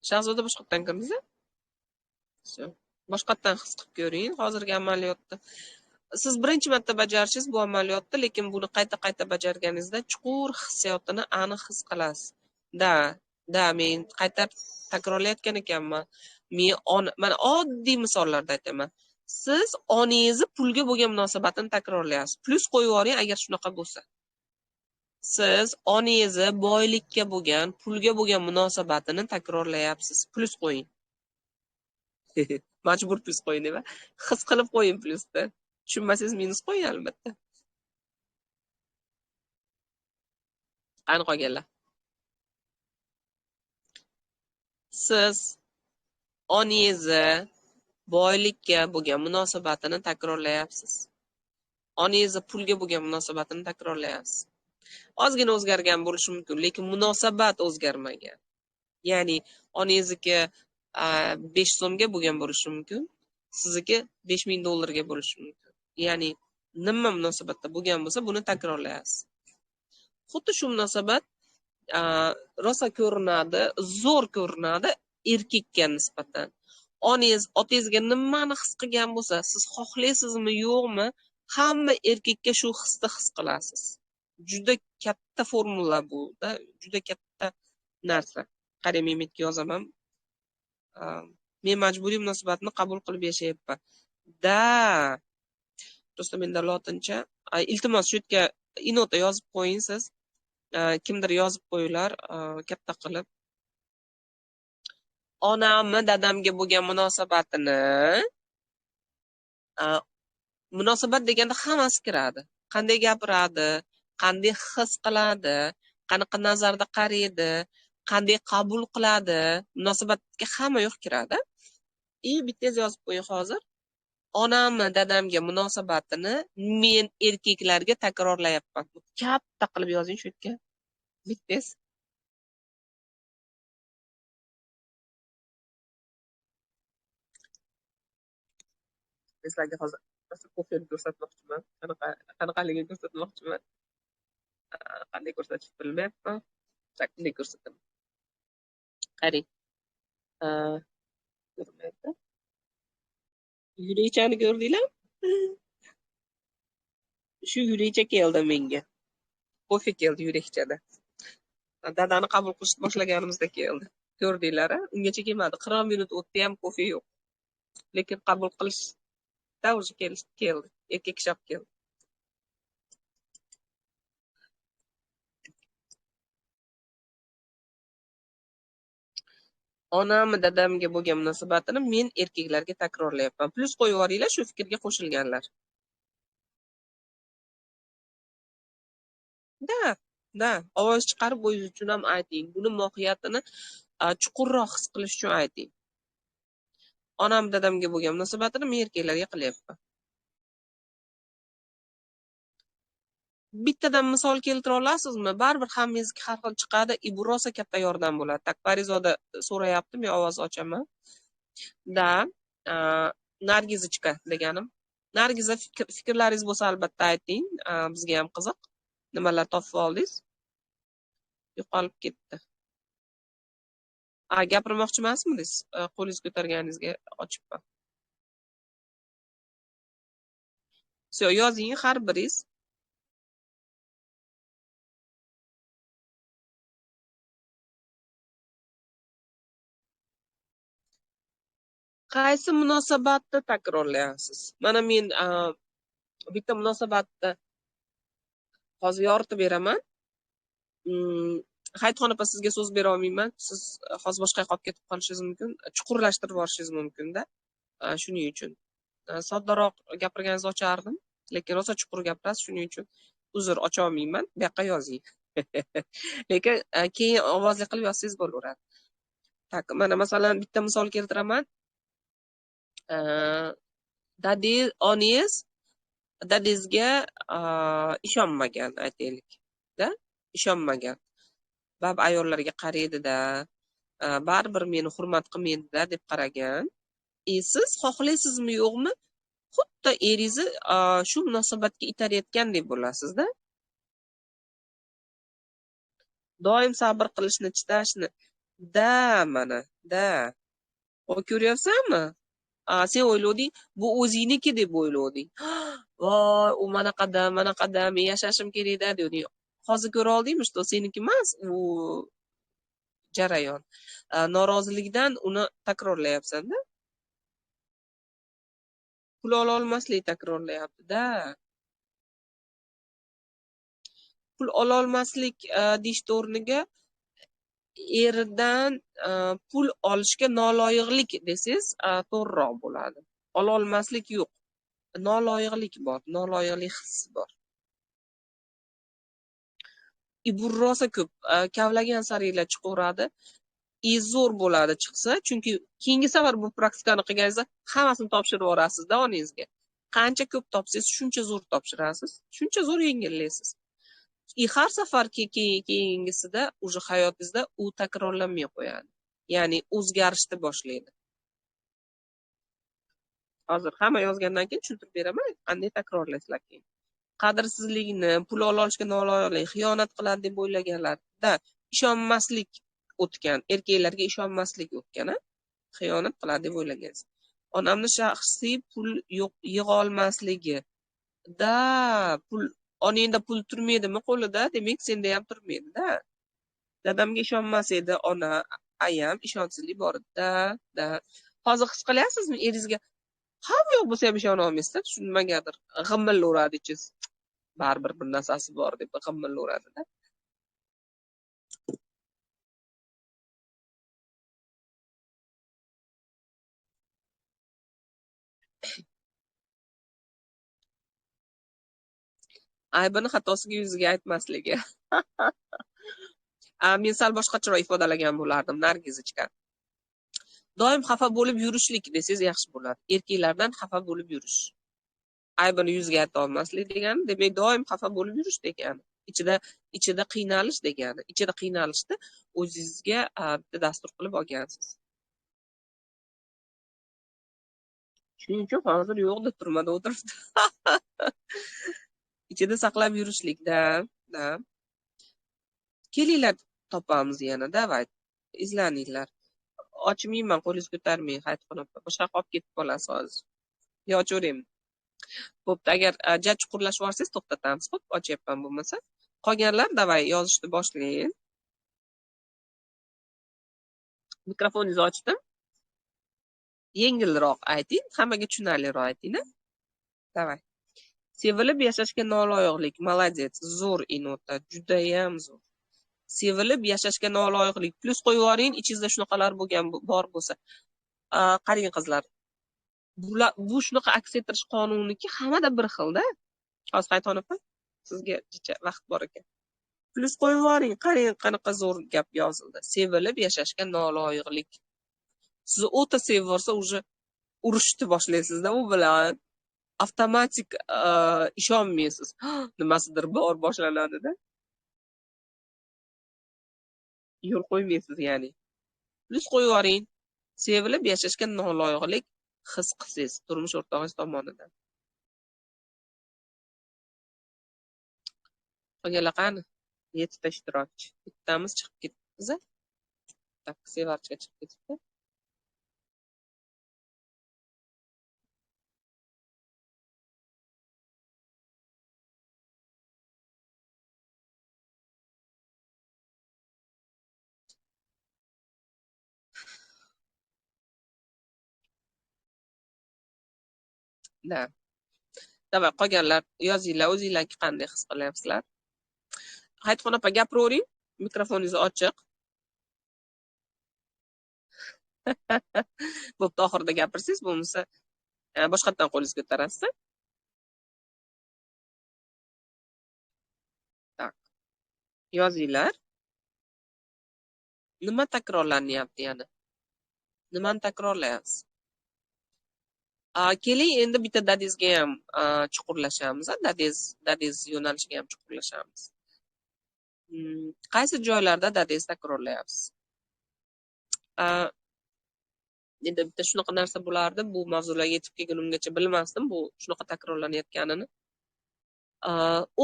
Shahzoda boshqatdan kirmiz. Boshqatdan his qilib ko'ring hozirgi amaliyotda. Siz birinchi marta bajarishingiz bu amaliyotda, lekin buni qayta-qayta bajarganingizda chuqur hissiyotini aniq his qilasiz. Da, men qayta takrorlayotgan ekanman. Men mana oddiy misollarda aytaman. Siz onangizni pulga bo'lgan munosabatini takrorlayapsiz. Plyus qo'yib yuboring agar shunaqa bo'lsa. Siz onangizni boylikka bo'lgan, pulga bo'lgan munosabatini takrorlayapsiz. Plyus qo'ying. Majbur plyus qo'ying dema. His qilib qo'ying plyusni. Tushunmasangiz minus qo'ying albatta. Qani qolganlar? Siz onangizni boylikka bo'lgan munosabatini takrorlayapsiz. Onangizni pulga bo'lgan munosabatini takrorlayapsiz. Ozgina o'zgargan bo'lishi mumkin, lekin munosabat o'zgarmagan. Ya'ni onangizniki 5 so'mga bo'lgan bo'lishi mumkin, sizniki 5000 dollarga bo'lishi mumkin. Ya'ni nima munosabatda bo'lgan bo'lsa, buni takrorlayapsiz. Xuddi shu munosabat rosa ko'rinadi, zo'r ko'rinadi erkakka nisbatan. Onangiz otangizga nimani his qilgan bo'lsa, siz xohlaysizmi, yo'qmi, hamma erkakka shu hisni his qilasiz. Juda katta formula bu-da, juda katta narsa. Qarang, men yerga yozaman. Men majburiy munosabatni qabul qilib yashayapman. Da. Do'stlar, menda lotincha. Iltimos, shu yerga inota yozib qo'ying siz. Kimdir yozib qo'yinglar, katta qilib. Onamni dadamga bo'lgan munosabatini, munosabat deganda hammasi kiradi. Qanday gapiradi, qanday his qiladi, qanaqa nazarda qaraydi, qanday qabul qiladi, munosabatga hamma yo'q kiradi. И bittangiz yozib qo'ying hozir. Onamni dadamga munosabatini men erkaklarga takrorlayapman. Katta qilib yozing shu yerga. Bittangiz. Sizlarga hozir kofeni ko'rsatmoqchiman. Qanaqaligini ko'rsatmoqchiman. Qanday ko'rsatishni bilmayapman. Bunday ko'rsataman. Qarang. Ko'rinmayapti. Yurakchani ko'rdinglar? Shu yurakcha keldi menga. Kofe keldi yurakchada. Dadani qabul qilishni boshlaganimizda keldi. Ko'rdinglar-a? Ungacha kelmadi. 40 minut o'tdi ham kofe yo'q. Lekin qabul qilishda o'zi keldi. Erkak kishi olib keldi. Onamni dadamga bo'lgan munosabatini men erkaklarga takrorlayapman. Plyus qo'yib yuboringlar shu fikrga qo'shilganlar. Da, da, ovoz chiqarib o'zingiz uchun ham ayting. Buni mohiyatini chuqurroq his qilish uchun ayting. Onam dadamga bo'lgan munosabatini men erkaklarga qilyapman. Bittadan misol keltira olasizmi? Baribir hammangizga har xil chiqadi, bu rosa katta yordam bo'ladi. Tak, Parizoda so'rayapti, men ovoz ochaman. Da, Nargizichka deganim. Nargiza, fikrlaringiz bo'lsa albatta ayting, bizga ham qiziq. Nimalar topib oldingiz? Yo'qolib ketdi. Gapirmoqchi emasmidingiz? Qo'lingizni ko'targaningizga ochibman. Всё, yozing har biringiz. Qaysi munosabatni takrorlayapsiz? Mana men bitta munosabatni hozir yoritib beraman. Hayitxon opa, sizga so'z bera olmayman. Siz hozir boshqa yoqqa olib ketib qolishingiz mumkin, chuqurlashtirib yuborishingiz mumkin-da. Shuning uchun soddaroq gapirganingizni ochardim, lekin rosa chuqur gapirasiz, shuning uchun uzr, ocha olmayman. Bu yoqqa yozing. Lekin keyin ovozli qilib yozsangiz bo'laveradi. Tak, mana masalan bitta misol keltiraman. Oningiz dadangizga ishonmagan, aytaylik, da, ishonmagan. Bab ayollarga qaraydi-da, baribir meni hurmat qilmaydi-da deb qaragan. Siz xohlaysizmi yo'qmi, xuddi eringizni shu munosabatga itarayotgandek bo'lasiz-da. Doim sabr qilishni, chidashni. Da, mana, da. O ko'ryapsanmi? Sen o'ylading, bu o'zingniki deb o'ylading. Voy, u manaqada, manaqada, men yashashim kerak-da deding. Hozir ko'ra oldingmi, что seniki emas u jarayon. Norozilikdan uni takrorlayapsan-da. Pul ola olmaslik takrorlayapti-da. Pul ola olmaslik deyish o'rniga eridan pul olishga noloyiqlik desangiz to'g'riroq bo'ladi. Ola olmaslik yo'q. Noloyiqlik bor, noloyiqlik hissi bor. Bu rosa ko'p kavlagan sariylar chiqaveradi. Zo'r bo'ladi chiqsa, chunki keyingi safar bu praktikani qilganingizda hammasini topshirib yuborasiz-da onangizga. Qancha ko'p topsangiz, shuncha zo'r topshirasiz, shuncha zo'r yengillaysiz. Har safar keyingisida уже hayotingizda u takrorlanmay qo'yadi. Ya'ni o'zgarishni boshlaydi. Hozir hamma yozgandan keyin tushuntirib beraman, qanday takrorlaysizlar keyin. Qadrsizlikni, pul olishga noloyiqlik, xiyonat qiladi deb o'ylaganlarda ishonmaslik o'tgan, erkaklarga ishonmaslik o'tgan, xiyonat qiladi deb o'ylagansiz. Onamni shaxsiy pul yo'q yig'a olmasligi. Da, pul onangda pul turmaydimi qo'lida, demak senda ham turmaydi-da. Dadamga ishonmas edi ona, ayam ishonchsizlik bor edi-da. Da. Hozir his qilyapsizmi eringizga? Hamma yo'q bo'lsa ham ishona olmaysizda, shu nimagadir g'imillaveradi ichingiz. Baribir bir narsasi bor deb g'imillaveradi-da. Aybini xatosiga yuziga aytmasligi. Men sal boshqacharoq ifodalagan bo'lardim, Nargizochka. Doim xafa bo'lib yurishlik desangiz yaxshi bo'ladi. Erkaklardan xafa bo'lib yurish. Aybini yuziga ayta olmaslik degani, demak doim xafa bo'lib yurish degani. Ichida qiynalish degani. Ichida qiynalishni o'zingizga bitta dastur qilib olgansiz. Shuning uchun hozir yo'qda turmada o'tiribdi. Ichida saqlab yurishlikda, da. Kelinglar topamiz yana, davay. Izlaninglar. Ochmayman, qo'lingiz ko'tarmang, Hayitxon opa. Boshqa qolib ketib qolasiz hozir. Yo ochaveraymi? Bo'pti, agar ja chuqurlashib yuborsangiz to'xtatamiz, xo'p, ochyapman bo'lmasa. Qolganlar davay yozishni boshlang. Mikrofoningizni ochdim. Yengilroq ayting, hammaga tushunarliroq ayting-a. Davay. Sevilib yashashga noloyiqlik, молодец, zo'r inota, judayam zo'r. Sevilib yashashga noloyiqlik, plyus qo'yib yuboring, ichingizda shunaqalar bo'lgan bor bo'lsa. Qarang qizlar. Bu shunaqa aks ettirish qonuniki hammada bir xilda. Hozir Hayitxon opa, sizga jicha vaqt bor ekan. Plyus qo'yib yuboring, qarang qanaqa zo'r gap yozildi. Sevilib yashashga noloyiqlik. Sizni o'ta sevib yuborsa, уже urushni boshlaysizda u bilan. Avtomatik ishonmaysiz. Nimasidir bor boshlanadi-da. Yo'l qo'ymaysiz, ya'ni. Plyus qo'yib yuboring. Sevilib yashashga noloyiqlik his qilsangiz turmush o'rtog'ingiz tomonidan. Qolganlar qani? 7 ta ishtirokchi. Bittamiz chiqib ketibmiz. Tak, Sevarchga chiqib ketibdi. Da. Davay, qolganlar yozinglar, o'zinglarki qanday his qilyapsizlar? Hayitxon opa, gapiravering, mikrofoningiz ochiq. Bo'pti, oxirida gapirsangiz, bo'lmasa boshqatdan qo'lingizni ko'tarasiz. Tak. Yozinglar. Nima takrorlanyapti yana? Nimani takrorlayapsiz? Keling, endi bitta dadizga ham chuqurlashamiz, dadiz yo'nalishiga ham chuqurlashamiz. Qaysi joylarda dadiz takrorlayapsiz? Endi bitta shunaqa narsa bo'lardi, bu mavzularga yetib kelgunimgacha bilmasdim, bu shunaqa takrorlanayotganini.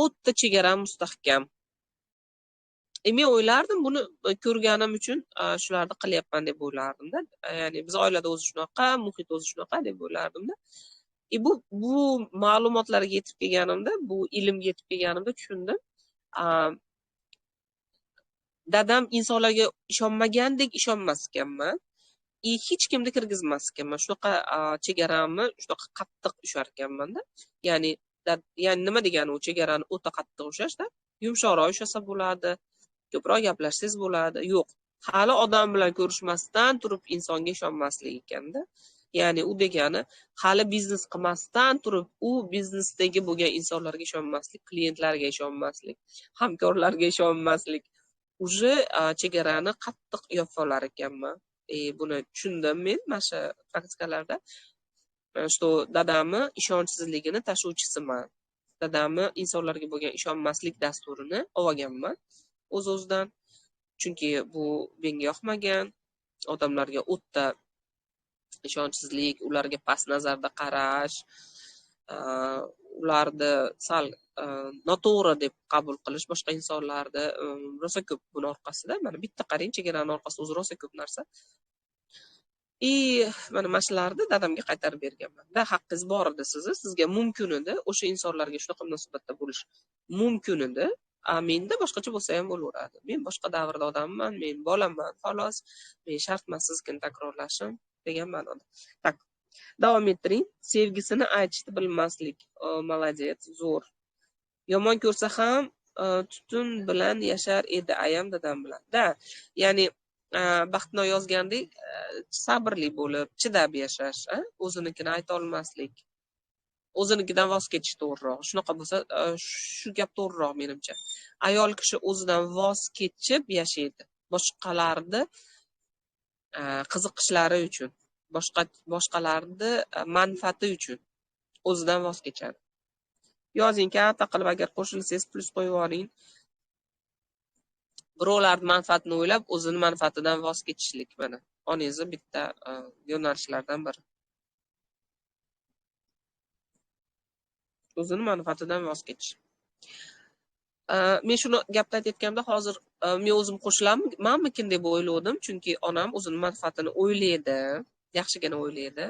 O'ta chegara mustahkam. Men o'ylardim, buni ko'rganim uchun shularni qilyapman deb o'ylardim-da. Ya'ni biz oilada o'zi shunaqa, muhit o'zi shunaqa deb o'ylardim-da. Bu ma'lumotlarga yetib kelganimda, bu ilmga yetib kelganimda tushundim. Dadam insonlarga ishonmagandek ishonmas ekanman. Hech kimni kirgizmas ekanman. Shunaqa chegaramni shunaqa qattiq ushar ekanman-da. Ya'ni nima degani u chegarani o'ta qattiq ushlashda, yumshoqroq ushlasa bo'ladi. Ko'proq gaplashsangiz bo'ladi. Yo'q, hali odam bilan ko'rishmasdan turib insonga ishonmaslik ekanda. Ya'ni u degani hali biznes qilmasdan turib u biznesdagi bo'lgan insonlarga ishonmaslik, klientlarga ishonmaslik, hamkorlarga ishonmaslik. Уже chegarani qattiq yopib olar ekanman. Buni tushundim men mana shu praktikalarda. Что dadamni ishonchsizligini tashuvchisiman. Dadamni insonlarga bo'lgan ishonmaslik dasturini olganman o'z-o'zidan. Chunki bu menga yoqmagan, odamlarga o'ta ishonchsizlik, ularga past nazarda qarash, ularni sal noto'g'ri deb qabul qilish boshqa insonlarni rosa ko'p buni orqasida. Mana bitta qarang, chegarani orqasida o'zi rosa ko'p narsa. Mana shularni dadamga qaytarib berganman. Da haqqingiz bor edi sizni, sizga mumkin edi o'sha insonlarga shunaqa munosabatda bo'lish mumkin edi. Menda boshqacha bo'lsa ham bo'laveradi. Men boshqa davrda odamman, men bolaman, xolos. Men shart emas siznikini takrorlashim degan ma'noda. Tak, davom ettiring. Sevgisini aytishni bilmaslik. Молодец, zo'r. Yomon ko'rsa ham tutun bilan yashar edi ayam dadam bilan. Da, ya'ni Baxtino yozgandek, sabrli bo'lib, chidab yashash, o'zinikini ayta olmaslik. O'zinikidan voz kechish to'g'riroq. Shunaqa bo'lsa, shu gap to'g'riroq menimcha. Ayol kishi o'zidan voz kechib yashaydi. Boshqalarni qiziqishlari uchun, boshqalarni manfaati uchun o'zidan voz kechadi. Yozing, katta qilib agar qo'shilsangiz plyus qo'yib yuboring. Birovlarning manfaatini o'ylab, o'zini manfaatidan voz kechishlik mana onangizni bitta yo'nalishlardan biri. O'zini manfaatidan voz kechish. Men shuni gapni aytayotganimda hozir men o'zim qo'shilamanmikin deb o'yladim, chunki onam o'zini manfaatini o'ylaydi, yaxshigina o'ylaydi.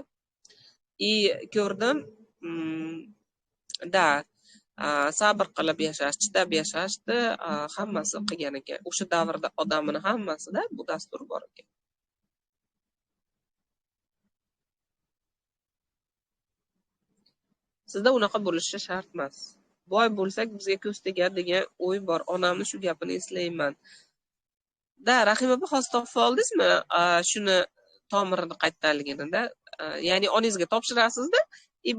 И ko'rdim, da sabr qilib yashash, chidab yashashni hammasi qilgan ekan. O'sha davrda odamini hammasida bu dastur bor ekan. Sizda unaqa bo'lishi shart emas. Boy bo'lsak bizga ko'z tegadi degan o'y bor. Onamni shu gapini eslayman. Da, Rahima opa, hozir topib oldingizmi shuni tomirini qayerdaligini-da? Ya'ni onangizga topshirasizda,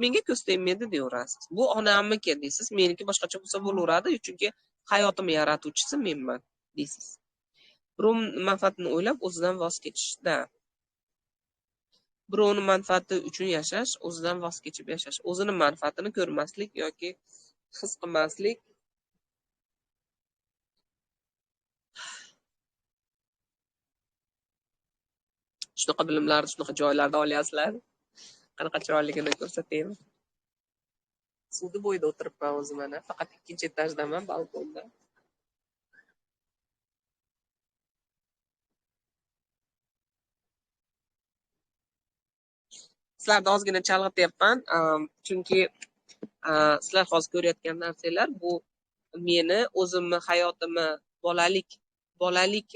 menga ko'z tegmaydi deyaverasiz. Bu onamniki deysiz, meniki boshqacha bo'lsa bo'laveradi, chunki hayotimni yaratuvchisi menman deysiz. Birovning manfaatini o'ylab o'zidan voz kechishda. Birovning manfaati uchun yashash, o'zidan voz kechib yashash, o'zini manfaatini ko'rmaslik yoki his qilmaslik. Shunaqa bilimlarni shunaqa joylarda olyapsizlar. Qanaqa chiroyligini ko'rsataymi? Suvni bo'yida o'tiribman o'zim mana, faqat ikkinchi etajdaman, balkonda. Sizlarni ozgina chalg'ityapman, chunki sizlar hozir ko'rayotgan narsalar bu meni o'zimni hayotimni bolalik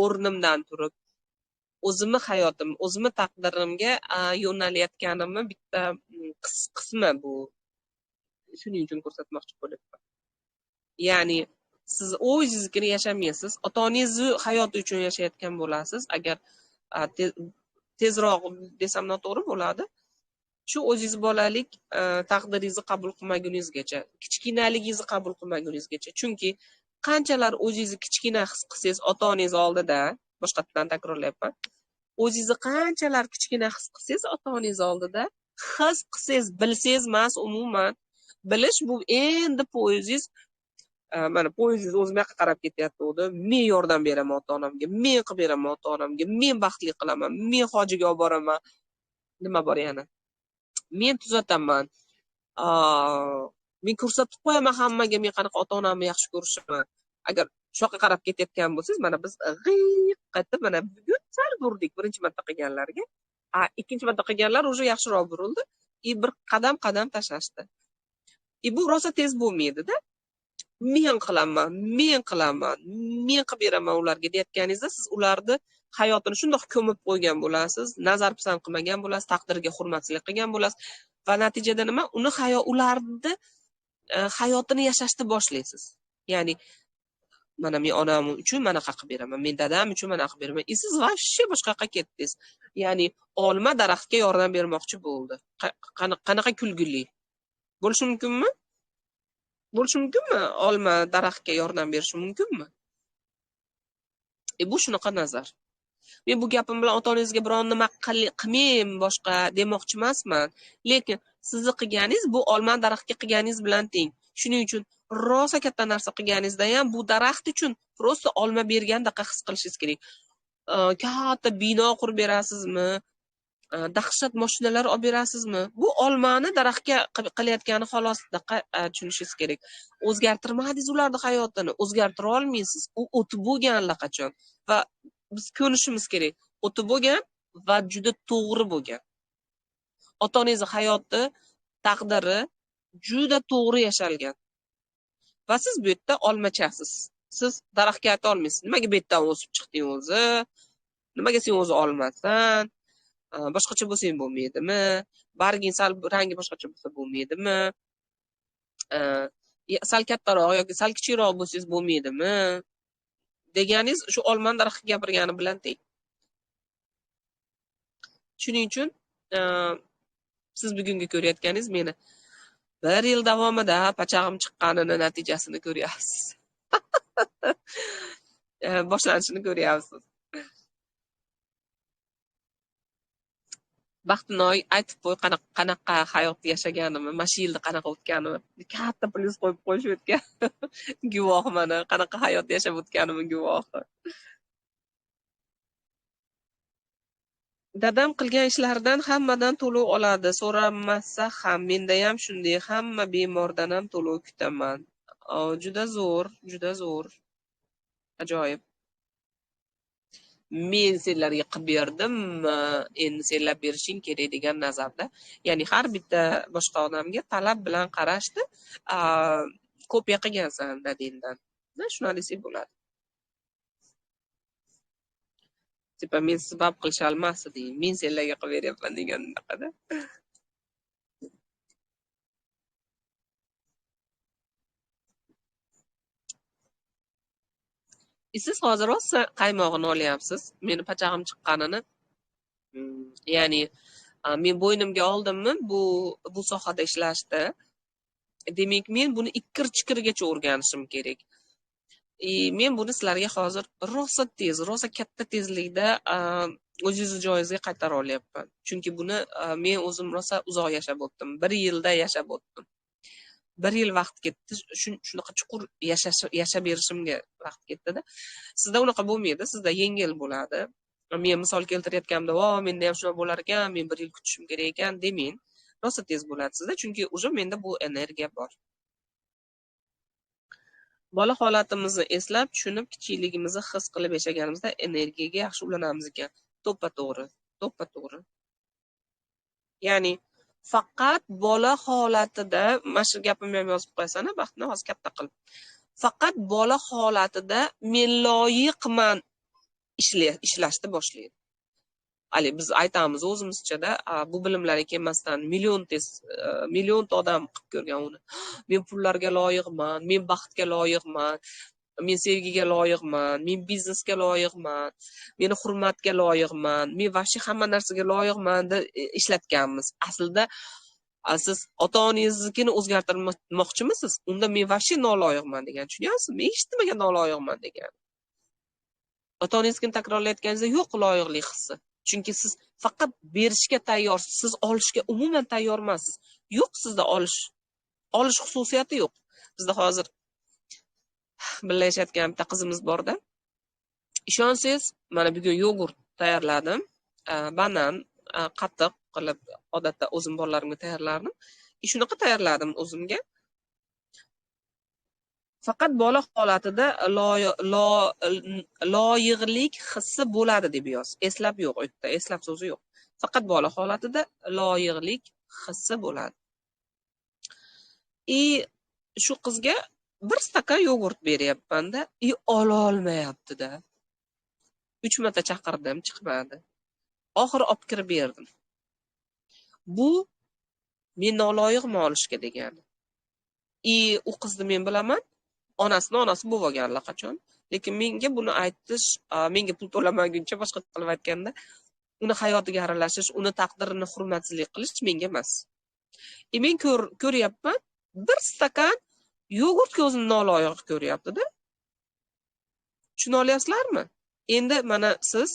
o'rnimdan turib o'zimni hayotim, o'zimni taqdirimga yo'nalayotganimni bitta qismi bu. Shuning uchun ko'rsatmoqchi bo'lyapman. Ya'ni siz o'zingiznikini yashamaysiz, ota-onangizni hayoti uchun yashayotgan bo'lasiz. Agar tezroq desam noto'g'ri bo'ladi. Shu o'zingiz bolalik taqdiringizni qabul qilmaguningizgacha, kichkinaligingizni qabul qilmaguningizgacha. Chunki qanchalar o'zingizni kichkina his qilsangiz ota-onangiz oldida, boshqatdan takrorlayapman. O'zingizni qanchalar kichkina his qilsangiz ota-onangiz oldida, his qilsangiz, bilsangiz emas umuman. Bilish bu endi poyezingiz, mana poyezingiz o'zim yoqqa qarab ketyapti. Men yordam beraman ota-onamga, men qilib beraman ota-onamga, men baxtli qilaman, men hojiga olib boraman. Nima bor yana? Men tuzataman. Men ko'rsatib qo'yaman hammaga men qanaqa ota-onamni yaxshi ko'rishimni. Agar shu yoqqa qarab ketayotgan bo'lsangiz, mana biz g'iq qilib mana bugun sal burdik birinchi marta qilganlarga. Ikkinchi marta qilganlar уже yaxshiroq burildi. И bir qadam tashlashdi. Bu rosa tez bo'lmaydi-da. Men qilaman, men qilaman, men qilib beraman ularga deyotganingizda siz ularni hayotini shundoq ko'mib qo'ygan bo'lasiz, nazar pisand qilmagan bo'lasiz, taqdirga hurmatsizlik qilgan bo'lasiz va natijada nima? Uni ularni hayotini yashashni boshlaysiz. Ya'ni mana men onam uchun mana qilib beraman, men dadam uchun mana qilib beraman. Siz vashshe boshqa yoqqa ketdingiz. Ya'ni olma daraxtga yordam bermoqchi bo'ldi. Qanaqa kulgili bo'lishi mumkinmi? Bo'lishi mumkinmi? Olma daraxtga yordam berishi mumkinmi? Bu shunaqa nazar. Men bu gapim bilan ota-onangizga biron nima qilmayman boshqa demoqchi emasman, lekin sizni qilganingiz bu olma daraxtga qilganingiz bilan teng. Shuning uchun rosa katta narsa qilganingizda ham bu daraxt uchun prosta olma bergandaqa his qilishingiz kerak. Katta bino qurib berasizmi? Dahshat mashinalar olib berasizmi? Bu olmani daraxtga qilayotgani xolosdaqa tushunishingiz kerak. O'zgartirmadingiz ularning hayotini, o'zgartira olmaysiz. U o'tib bo'lgan allaqachon va biz ko'nishimiz kerak. O'tib bo'lgan va juda to'g'ri bo'lgan. Ota-onangiz hayoti, taqdiri juda to'g'ri yashalgan. Va siz bu yerda olmachasiz. Siz daraxtga ayta olmaysiz. Nimaga bu yerdan o'sib chiqding o'zi? Nimaga sen o'zi olmasan? Boshqacha bo'lsang bo'lmaydimi? Barging sal rangi boshqacha bo'lsa bo'lmaydimi? Sal kattaroq yoki sal kichikroq bo'lsangiz bo'lmaydimi? Deganingiz shu olmani daraxtga gapirgani bilan teng. Shuning uchun siz bugungi ko'rayotganingiz meni Bir yil davomida pachag'im chiqqanini natijasini ko'ryapsiz. Boshlanishini ko'ryapsiz. Baxtinoy aytib qo'y, qanaqa hayot yashaganimni, mana shu yilda qanaqa o'tganimni, katta plyus qo'yib qo'yishib o'tgan guvoh mana, qanaqa hayot yashab o'tganimni guvohi. Dadam qilgan ishlaridan hammadan to'lov oladi, so'ramasa ham, menda ham shunday, hamma bemordan ham to'lov kutaman. Juda zo'r, juda zo'r. Ajoyib. Men senlarga qilib berdim, endi senlar berishing kerak degan nazarda. Ya'ni har bitta boshqa odamga talab bilan qarashni kopiya qilgansan dadingdan. Shuni desak bo'ladi. Tipa men sabab qilisholmas edim, men senlarga qilib beryapman degan unaqada. Siz hozir rosa qaymog'ini olyapsiz. Meni pachag'im chiqqanini, ya'ni men bo'ynimga oldimmi bu sohada ishlashni, demak men buni ikkir-chikirgacha o'rganishim kerak. Men buni sizlarga hozir rosa tez, rosa katta tezlikda o'zingizni joyingizga qaytara olyapman. Chunki buni men o'zim rosa uzoq yashab o'tdim. 1 yilda yashab o'tdim. 1 yil vaqt ketdi, shunaqa chuqur yashab berishimga vaqt ketdi-da. Sizda unaqa bo'lmaydi, sizda yengil bo'ladi. Men misol keltirayotganimda, "Vo, menda ham shunaqa bo'lar ekan, men 1 yil kutishim kerak ekan" demang. Rosa tez bo'ladi sizda, chunki уже menda bu energiya bor. Bola holatimizni eslab, tushunib, kichikligimizni his qilib yashaganimizda energiyaga yaxshi ulanamiz ekan. To'ppa-to'g'ri, to'ppa-to'g'ri. Ya'ni faqat bola holatida, mana shu gapimni ham yozib qo'yasan, baxtni hozir katta qilib. Faqat bola holatida men loyiqman ishlashni boshlaydi. Hali biz aytamiz o'zimizchada, bu bilimlarga kelmasdan millionta odam qilib ko'rgan uni. Men pullarga loyiqman, men baxtga loyiqman, men sevgiga loyiqman, men biznesga loyiqman, meni hurmatga loyiqman, men vahshiy hamma narsaga loyiqman deb ishlatganmiz. Aslida siz ota-onangiznikini o'zgartirmoqchimisiz? Unda men vahshiy noloyiqman degan, tushunyapsizmi? Men hech nimaga noloyiqman degan. Ota-onangiznikini takrorlayotganingizda yo'q loyiqlik hissi. Chunki siz faqat berishga tayyorsiz, siz olishga umuman tayyor emassiz. Yo'q sizda olish xususiyati yo'q. Bizda hozir birga yashayotgan bitta qizimiz borda. Ishonsangiz, mana bugun yogurt tayyorladim, banan, qatiq qilib odatda o'zim bolalarimga tayyorlardim. Shunaqa tayyorladim o'zimga. Faqat bola holatida loyiqlik hissi bo'ladi deb yoz. Eslab yo'q u yerda, eslab so'zi yo'q. Faqat bola holatida loyiqlik hissi bo'ladi. Shu qizga bir stakan yogurt beryapman-da, ola olmayapti-da. 3 marta chaqirdim, chiqmadi. Oxiri olib kirib berdim. Bu men noloyiqman olishga degani. U qizni men bilaman, onasini onasi bo'lib olganlar qachon. Lekin menga buni aytish, menga pul to'lamaguncha boshqa qilib aytganda, uni hayotiga aralashish, uni taqdirini hurmatsizlik qilish menga emas. Men ko'ryapman, bir stakan yogurtga o'zini noloyiq ko'ryapti-da. Tushuna olyapsizlarmi? Endi mana siz,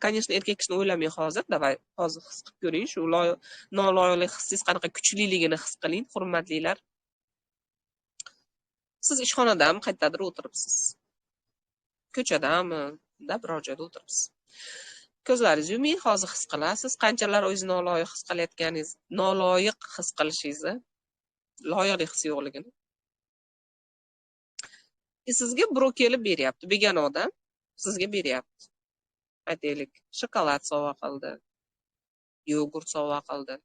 конечно, erkak kishini o'ylamang hozir, davay hozir his qilib ko'ring, shu noloyiqlik hissingiz qanaqa kuchliligini his qiling, hurmatlilar. Siz ishxonadami, qayerdadir o'tiribsiz. Ko'chadami, da biror joyda o'tiribsiz. Ko'zlaringizni yuming, hozir his qilasiz, qanchalar o'zingizni noloyiq his qilayotganingiz, noloyiq his qilishingizni, loyiqlik hissi yo'qligini. Sizga birov kelib beryapti, begona odam sizga beryapti. Aytaylik, shokolad sovg'a qildi, yogurt sovg'a qildi,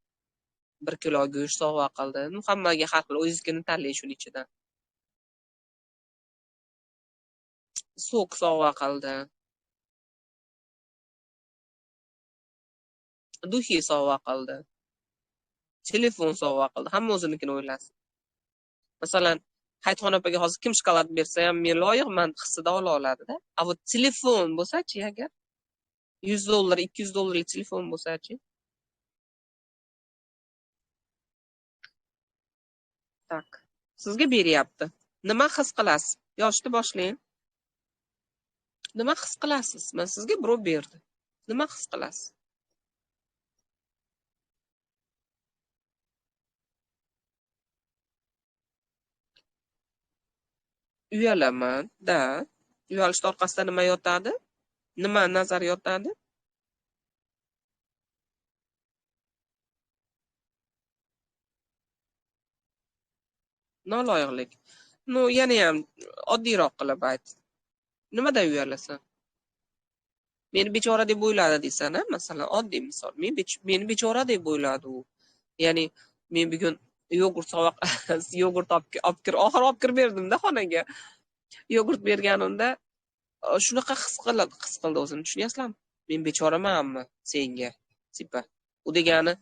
1 kilo go'sht sovg'a qildi. Hammaga har xil, o'zingiznikini tanlang shuning ichidan. Sok sovg'a qildi. Duxi sovg'a qildi. Telefon sovg'a qildi. Hamma o'zinikini o'ylasin. Masalan, Hayitxon opaga hozir kim shokolad bersa ham men loyiqman hissida ola oladi-da. A вот telefon bo'lsa-chi agar $100, $200 telefon bo'lsa-chi? Tak. Sizga beryapti. Nima his qilasiz? Yoshni boshlang. Nima his qilasiz? Men sizga birov berdi. Nima his qilasiz? Uyalaman, da. Uyalishning orqasida nima yotadi? Nima nazar yotadi? Noloyiqlik. Ну, yana ham oddiyroq qilib ayt. Nimadan uyalasan? Meni bechora deb o'yladi deysan, a? Masalan, oddiy misol. Meni bechora deb o'yladi u. Ya'ni men bugun yogurt sovoq yogurt olib kir, oxiri olib kirib berdim-da xonaga. Yogurt berganimda shunaqa his qildi o'zini, tushunyapsizlarmi? Men bechoramanmi senga? Tipa. U degani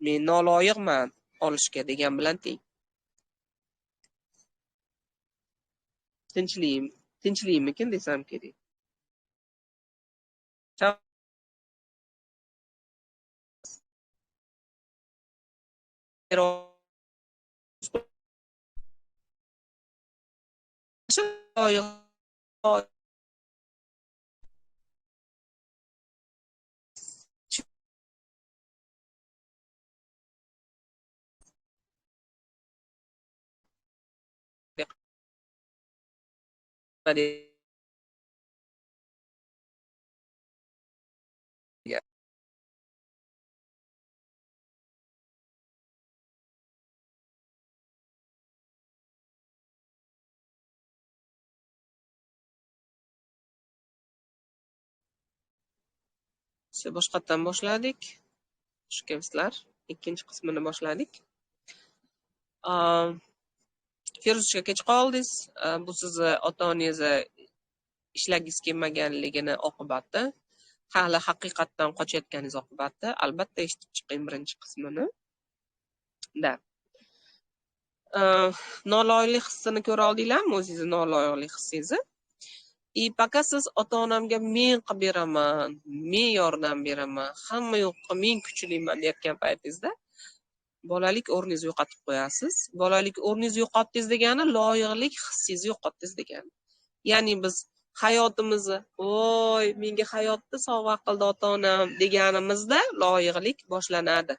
men noloyiqman olishga degan bilan teng. Tinchlikmikin desam kerak. Boshqatdan boshladik. Xush kelibsizlar. Ikkinchi qismini boshladik. Feruchka kech qoldingiz. Bu sizni ota-onangizni ishlagingiz kelmaganligini oqibati, hali haqiqatdan qochayotganingiz oqibati. Albatta eshitib chiqing birinchi qismini. Da. Noloyiqlik hissini ko'ra oldinglarmi o'zingizni noloyiqlik hissingizni? И пока siz ota-onamga men qilib beraman, men yordam beraman, hamma yo'qqa men kuchliman deyotgan paytingizda bolalik o'rningizni yo'qotib qo'yasiz. Bolalik o'rningizni yo'qotdingiz degani loyiqlik hissingizni yo'qotdingiz degani. Ya'ni biz hayotimizni, voy, menga hayotni sovg'a qildi ota-onam deganimizda loyiqlik boshlanadi.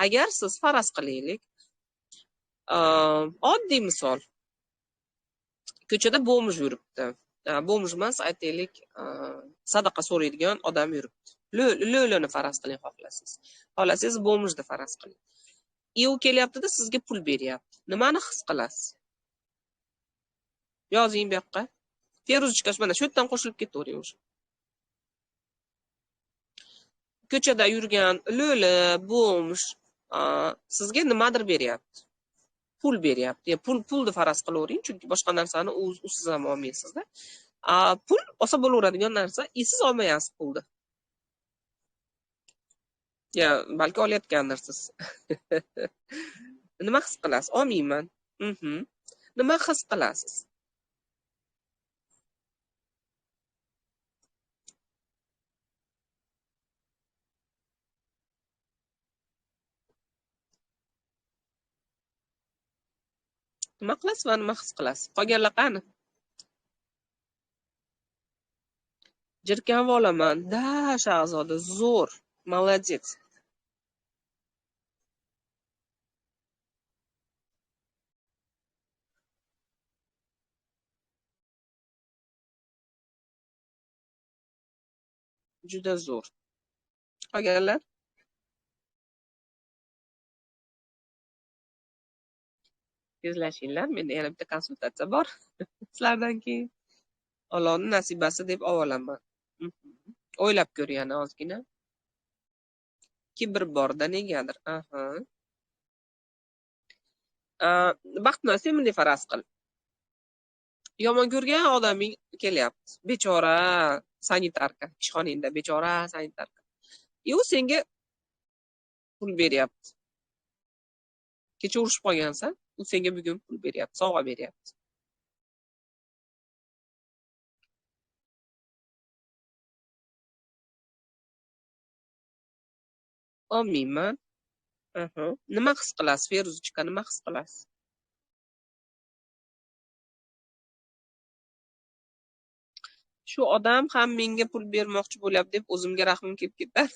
Agar siz faraz qilaylik, oddiy misol. Ko'chada bomj yuribdi. Bomj emas, aytaylik, sadaqa so'raydigan odam yuribdi. Lo'lini faraz qiling xohlasangiz. Xohlasangiz bomjni faraz qiling. U kelyapti-da sizga pul beryapti. Nimani his qilasiz? Yozing bu yoqqa. Feruchka mana shu yerdan qo'shilib ketavering o'sha. Ko'chada yurgan lo'li, bomj sizga nimadir beryapti. Pul beryapti. Ya pulni faraz qilavering, chunki boshqa narsani siz ham olmaysizda. Pul olsa bo'laveradigan narsa, siz olmaysiz pulni. Ya balki olayotgandirsiz. Nima his qilasiz? Olmayman. Nima his qilasiz? Nima qilasiz va nima his qilasiz? Qolganlar qani? Jirkanib olaman. Da, Shahzoda, zo'r. Молодец. Juda zo'r. Qolganlar? Tezlashinglar, menda yana bitta konsultatsiya bor. Sizlardan keyin Allohning nasibasi deb ovolaman. O'ylab ko'r yana ozgina. Kibr borda negadir. Aha. Baxtni sen bunday faraz qil. Yomon ko'rgan odaming kelyapti. Bechora sanitarka, ishxonangda bechora sanitarka. U senga pul beryapti. Kecha urushib qolgansan, u senga bugun pul beryapti, sovg'a beryapti. Olmayman. Nima his qilasiz, Feruzichka, nima his qilasiz? Shu odam ham menga pul bermoqchi bo'lyapti deb o'zimga rahmim kelib ketadi.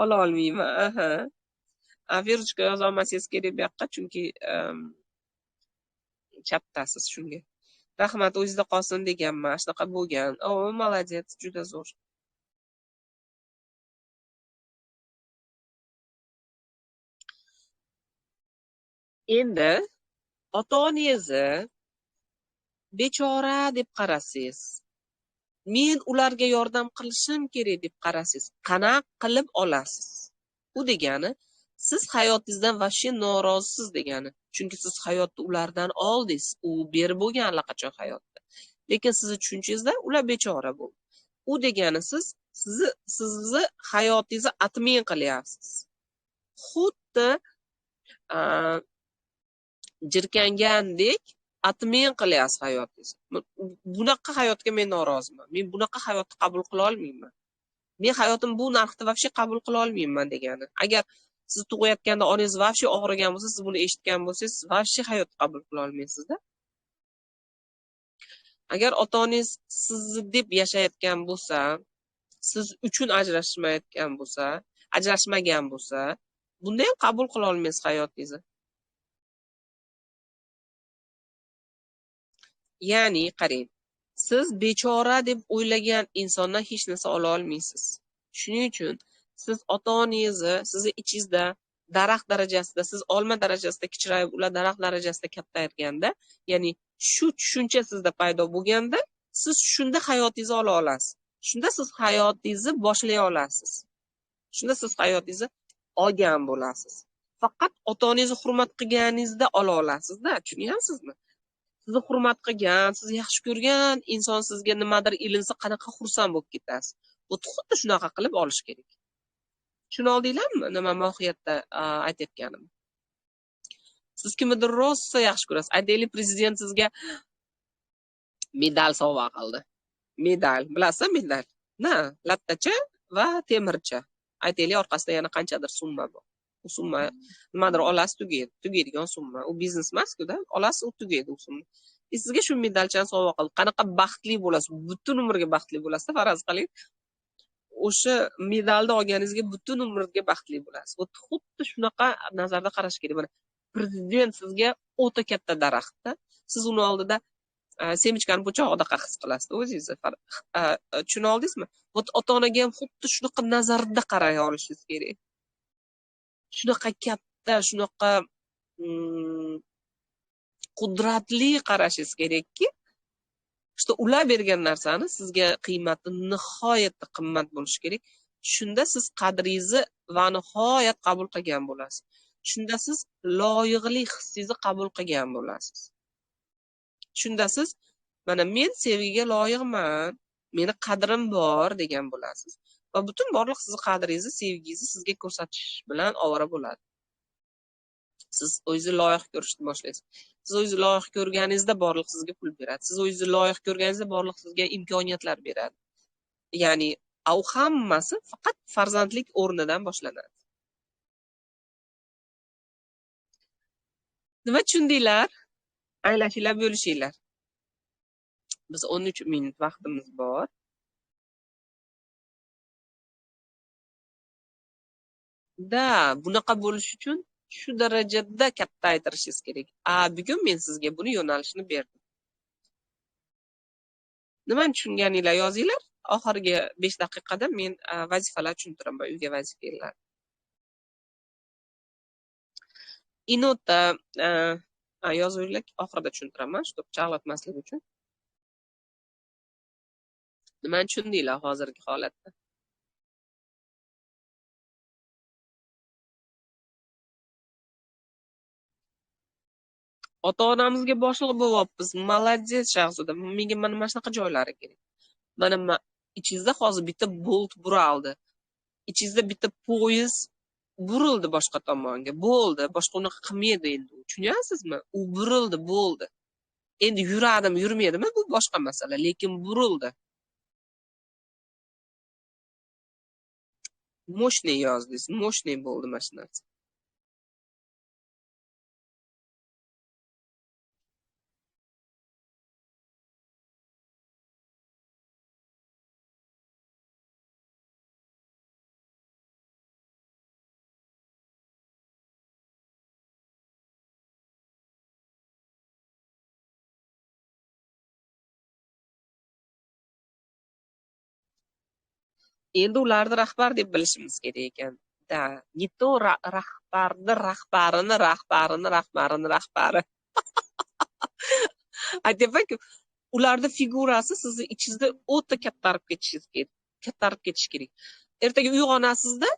Ola olmayman. Feruzichka yoza olmasangiz kerak bu yoqqa, chunki chapdasiz shunga. Rahmat, o'zingizda qolsin deganman, shunaqa bo'lgan. O, молодец, juda zo'r. Endi ota-onangizni bechora deb qarasangiz, men ularga yordam qilishim kerak deb qarasangiz, qanaqa qilib olasiz? U degani siz hayotingizdan vashshe norozisiz degani. Chunki siz hayotni ulardan oldingiz, u berib bo'lgan allaqachon hayotda. Lekin sizni tushunchangizda ular bechora bo'ldi. U degani siz sizni hayotingizni atmin qilyapsiz. Xuddi jirkangandek atmin qilyapsiz hayotingizni. Bunaqa hayotga men noroziman. Men bunaqa hayotni qabul qila olmayman. Men hayotim bu narxda vashshe qabul qila olmayman degani. Agar siz tug'ayotganda onangiz vashshe og'rigan bo'lsa, siz buni eshitgan bo'lsangiz, vashshe hayotni qabul qila olmaysizda. Agar ota-onangiz sizni deb yashayotgan bo'lsa, siz uchun ajrashmayotgan bo'lsa, ajrashmagan bo'lsa, bunda ham qabul qila olmaysiz hayotingizni. Ya'ni qarang, siz bechora deb o'ylagan insondan hech narsa ola olmaysiz. Shuning uchun siz ota-onangizni, sizni ichingizda daraxt darajasida, siz olma darajasida kichrayib, ular daraxt darajasida kattayirganda, ya'ni shu tushuncha sizda paydo bo'lganda, siz shunda hayotingizni ola olasiz. Shunda siz hayotingizni boshlay olasiz. Shunda siz hayotingizni olgan bo'lasiz. Faqat ota-onangizni hurmat qilganingizda ola olasizda, tushunyapsizmi? Sizni hurmat qilgan, sizni yaxshi ko'rgan inson sizga nimadir ilinsa qanaqa xursand bo'lib ketasiz. Bu xuddi shunaqa qilib olish kerak. Tushuna oldinglarmi nima mohiyatda aytayotganim? Siz kimnidir rosa yaxshi ko'rasiz. Aytaylik, prezident sizga medal sovg'a qildi. Medal, bilasizmi medal? Na, lattacha va temircha. Aytaylik, orqasida yana qanchadir summa bor. U summa nimadir olasiz, tugaydi, tugaydigan summa. U biznes emas-ku-da, olasiz, u tugaydi u summa. Sizga shu medalchani sovg'a qildi. Qanaqa baxtli bo'lasiz, butun umrga baxtli bo'lasiz, faraz qiling. O'sha medalni olganingizga butun umrga baxtli bo'lasiz. Bu xuddi shunaqa nazarda qarash kerak. Mana prezident sizga o'ta katta daraxtda, siz uni oldida semichkani po'chog'idaqa his qilasiz o'zingizni. Tushuna oldingizmi? Вот ota-onaga ham xuddi shunaqa nazarda qaray olishingiz kerak. Shunaqa katta, shunaqa qudratli qarashingiz kerakki, что ular bergan narsani sizga qiymati nihoyatda qimmat bo'lishi kerak. Shunda siz qadringizni va nihoyat qabul qilgan bo'lasiz. Shunda siz loyiqli hissingizni qabul qilgan bo'lasiz. Shunda siz mana men sevgiga loyiqman, meni qadrim bor degan bo'lasiz. Va butun borliq sizni qadringizni, sevgingizni sizga ko'rsatish bilan ovora bo'ladi. Siz o'zingizni loyiq ko'rishni boshlaysiz. Siz o'zingizni loyiq ko'rganingizda borliq sizga pul beradi. Siz o'zingizni loyiq ko'rganingizda borliq sizga imkoniyatlar beradi. Ya'ni u hammasi faqat farzandlik o'rnidan boshlanadi. Nima tushundinglar? Anglashinglar, bo'lishinglar. Biz 13 minut vaqtimiz bor. Da, bunaqa bo'lish uchun shu darajada katta aytirishingiz kerak. Bugun men sizga buni yo'nalishini berdim. Nimani tushunganinglar yozinglar. Oxirgi 5 daqiqada men vazifalar tushuntiraman, uyga vazifalar. Inota yozinglar, oxirida tushuntiraman, shuni chalg'itmaslik uchun. Nimani tushundinglar hozirgi holatda? Ota-onamizga boshliq bo'lyapmiz. Молодец, Shahzoda. Menga mana shunaqa joylari kerak. Mana ichingizda hozir bitta bolt buraldi. Ichingizda bitta poyezd burildi boshqa tomonga. Bo'ldi, boshqa unaqa qilmaydi endi. Tushunyapsizmi? U burildi, bo'ldi. Endi yuradimi, yurmaydimi, bu boshqa masala, lekin burildi. Мощный yozdingiz, мощный bo'ldi mana shu narsa. Endi ularni rahbar deb bilishimiz kerak ekan. Da, не то rahbarni rahbarini rahbarini rahbarini rahbari. Aytyapman-ku, ularni figurasi sizni ichingizda o'ta kattarib ketishingiz kerak, kattarib ketishi kerak. Ertaga uyg'onasizda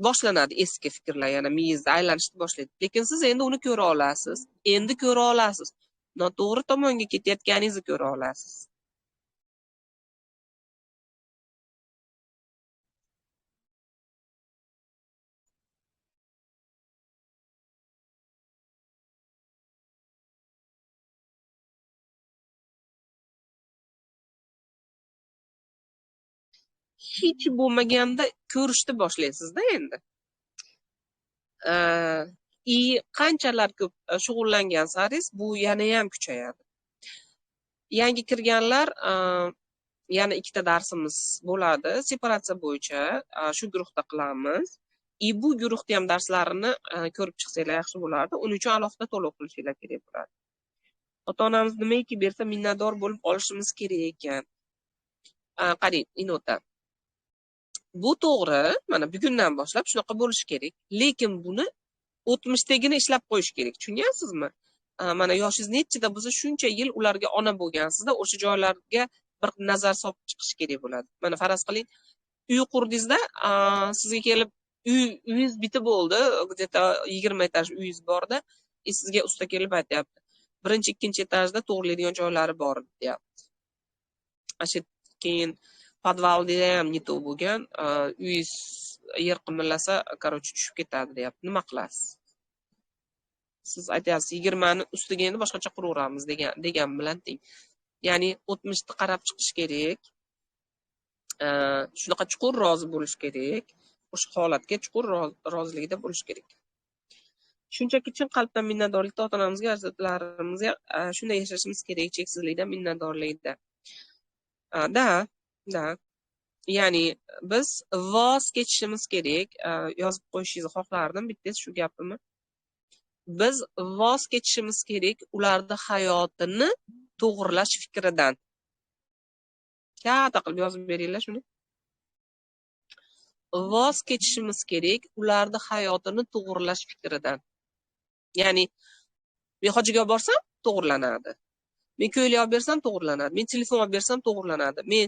boshlanadi eski fikrlar, yana miyangizda aylanishni boshlaydi. Lekin siz endi uni ko'ra olasiz. Endi ko'ra olasiz. Noto'g'ri tomonga ketayotganingizni ko'ra olasiz. Hech bo'lmaganda ko'rishni boshlaysizda endi. I qanchalar ko'p shug'ullangan saringiz bu yana ham kuchayadi. Yangi kirganlar, yana ikkita darsimiz bo'ladi separatsiya bo'yicha, shu guruhda qilamiz. I bu guruhda ham darslarini ko'rib chiqsanglar yaxshi bo'lardi. Uning uchun alohida to'lov qilishinglar kerak bo'ladi. Ota-onamiz nimaiki bersa minnatdor bo'lib olishimiz kerak ekan. Qarang, inota. Bu to'g'ri, mana bugundan boshlab shunaqa bo'lishi kerak, lekin buni o'tmishdagini ishlab qo'yish kerak. Tushunyapsizmi? Mana yoshingiz nechida bo'lsa shuncha yil ularga ona bo'lgansizda, o'sha joylarga bir nazar solib chiqish kerak bo'ladi. Mana faraz qiling, uy qurdingizda, sizga kelib uyingiz bitib bo'ldi, где-то 20 etaj uyingiz borda, sizga usta kelib aytyapti. Birinchi, ikkinchi etajda to'g'rilaydigan joylari bor deyapti. Asha keyin podvalda ham не то bo'lgan, uyingiz yer qimirlasa, короче, tushib ketadi deyapti. Nima qilasiz? Siz aytyapsiz, 20 ni ustiga endi boshqacha quraveramiz degan bilan teng. Ya'ni o'tmishni qarab chiqish kerak. Shunaqa chuqur rozi bo'lish kerak. O'sha holatga chuqur roziligida bo'lish kerak. Shunchaki chin qalbdan minnatdorlikda ota-onamizga, ajdodlarimizga shunday yashashimiz kerak, cheksizlikda, minnatdorlikda. Da, da. Ya'ni biz voz kechishimiz kerak. Yozib qo'yishingizni xohlardim, bittasi shu gapimni. Biz voz kechishimiz kerak ularni hayotini to'g'rilash fikridan. Katta qilib yozib beringlar shuni. Voz kechishimiz kerak ularni hayotini to'g'rilash fikridan. Ya'ni men hojiga borsam to'g'rilanadi. Men ko'ylak olib bersam to'g'rilanadi. Men telefon olib bersam to'g'rilanadi. Men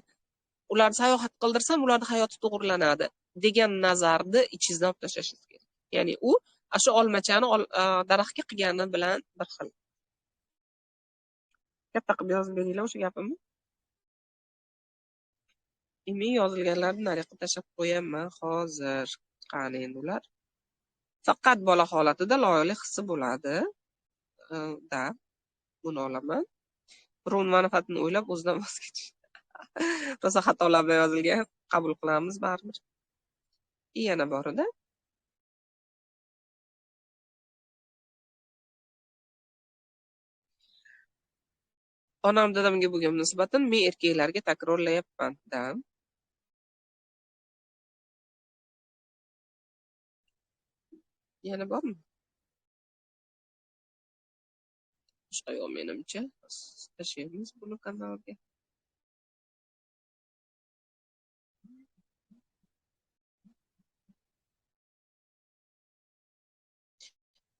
ularni sayohat qildirsam ularning hayoti to'g'rilanadi degan nazarni ichingizdan olib tashlashingiz kerak. Ya'ni u o'sha olmachani daraxtga qilgani bilan bir xil. Katta qilib yozib beringlar o'sha gapimni. Men yozilganlarni nariyoqqa tashlab qo'yaman hozir. Qani endi ular? Faqat bola holatida loyali hissi bo'ladi. Da, buni olaman. Birovning manfaatini o'ylab o'zidan voz kechish. Rosa xatolar bilan yozilgan, qabul qilamiz baribir. Yana bor edi. Onam dadamga bo'lgan munosabatim men erkaklarga takrorlayapman. Da. Yana bormi? Boshqa yo'q menimcha. Tashlaymiz buni kanalga.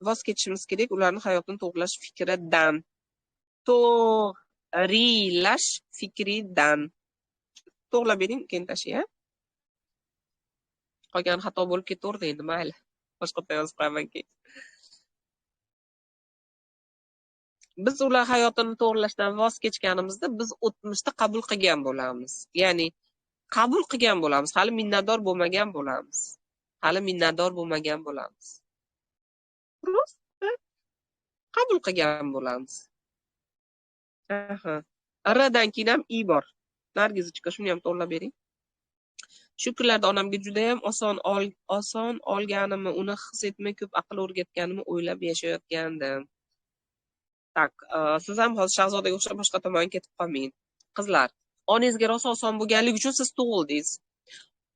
Voz kechishimiz kerak ularni hayotini to'g'rilash fikridan. To'g'rilash fikridan. To'g'rilab bering, keyin tashlang. Qolgan xato bo'lib ketaverdi endi, mayli. Boshqa yozib qo'yaman keyin. Biz ular hayotini to'g'rilashdan voz kechganimizda biz o'tmishda qabul qilgan bo'lamiz. Ya'ni qabul qilgan bo'lamiz, hali minnatdor bo'lmagan bo'lamiz. Hali minnatdor bo'lmagan bo'lamiz. Просто qabul qilgan bo'lamiz. Aha. R dan keyin ham i bor. Nargizochka, shuni ham to'g'rilab bering. Shu kunlarda onamga judayam oson olganimni, uni his etmay ko'p aql o'rgatganimni o'ylab yashayotgandim. Tak, siz ham hozir Shahzodaga o'xshab boshqa tomonga ketib qolmang. Qizlar, onangizga rosa oson bo'lganligi uchun siz tug'ildingiz.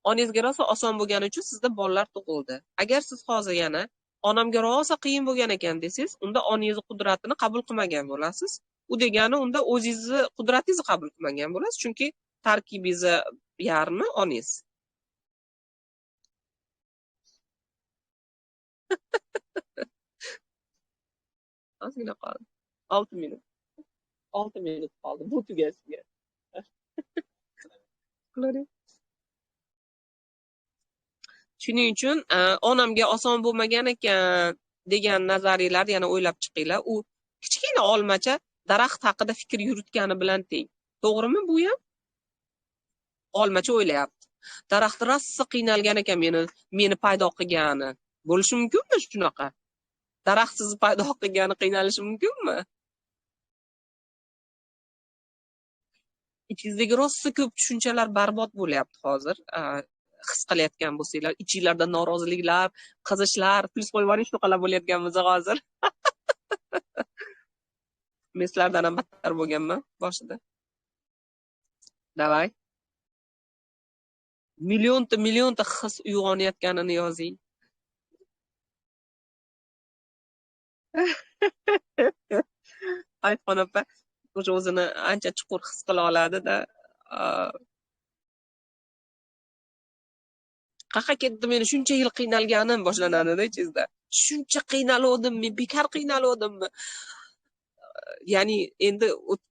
Onangizga rosa oson bo'lgani uchun sizda bolalar tug'ildi. Agar siz hozir yana onamga rosa qiyin bo'lgan ekan desangiz, unda onangizni qudratini qabul qilmagan bo'lasiz. U degani unda o'zingizni qudratingizni qabul qilmagan bo'lasiz, chunki tarkibingizni yarmi onangiz. Ozgina qoldi. 6 minut. 6 minut qoldi. Bu tugashiga. Shuning uchun onamga oson bo'lmagan ekan degan nazariylarni yana o'ylab chiqinglar. U kichkina olmacha daraxt haqida fikr yuritgani bilan teng. To'g'rimi bu ham? Olmacha o'ylayapti. Daraxt rosa qiynalgan ekan meni paydo qilgani. Bo'lishi mumkinmi shunaqa? Daraxt sizni paydo qilgani qiynalishi mumkinmi? Ichingizdagi rosa ko'p tushunchalar barbod bo'lyapti hozir. His qilayotgan bo'lsanglar, ichinglarda noroziliklar, qizishlar, plyus qo'yib yuboring, shunaqalar bo'layotgan bo'lsa hozir. Men sizlardan ham battar bo'lganman boshida. Davay. Millionta millionta his uyg'onayotganini yozing. Aytxon opa o'sha o'zini ancha chuqur his qila oladi-da. Qaqa ketdi meni shuncha yil qiynalganim boshlanadi-da ichingizda. Shuncha qiynaluvdim, men bekor qiynaluvdimmi? Ya'ni endi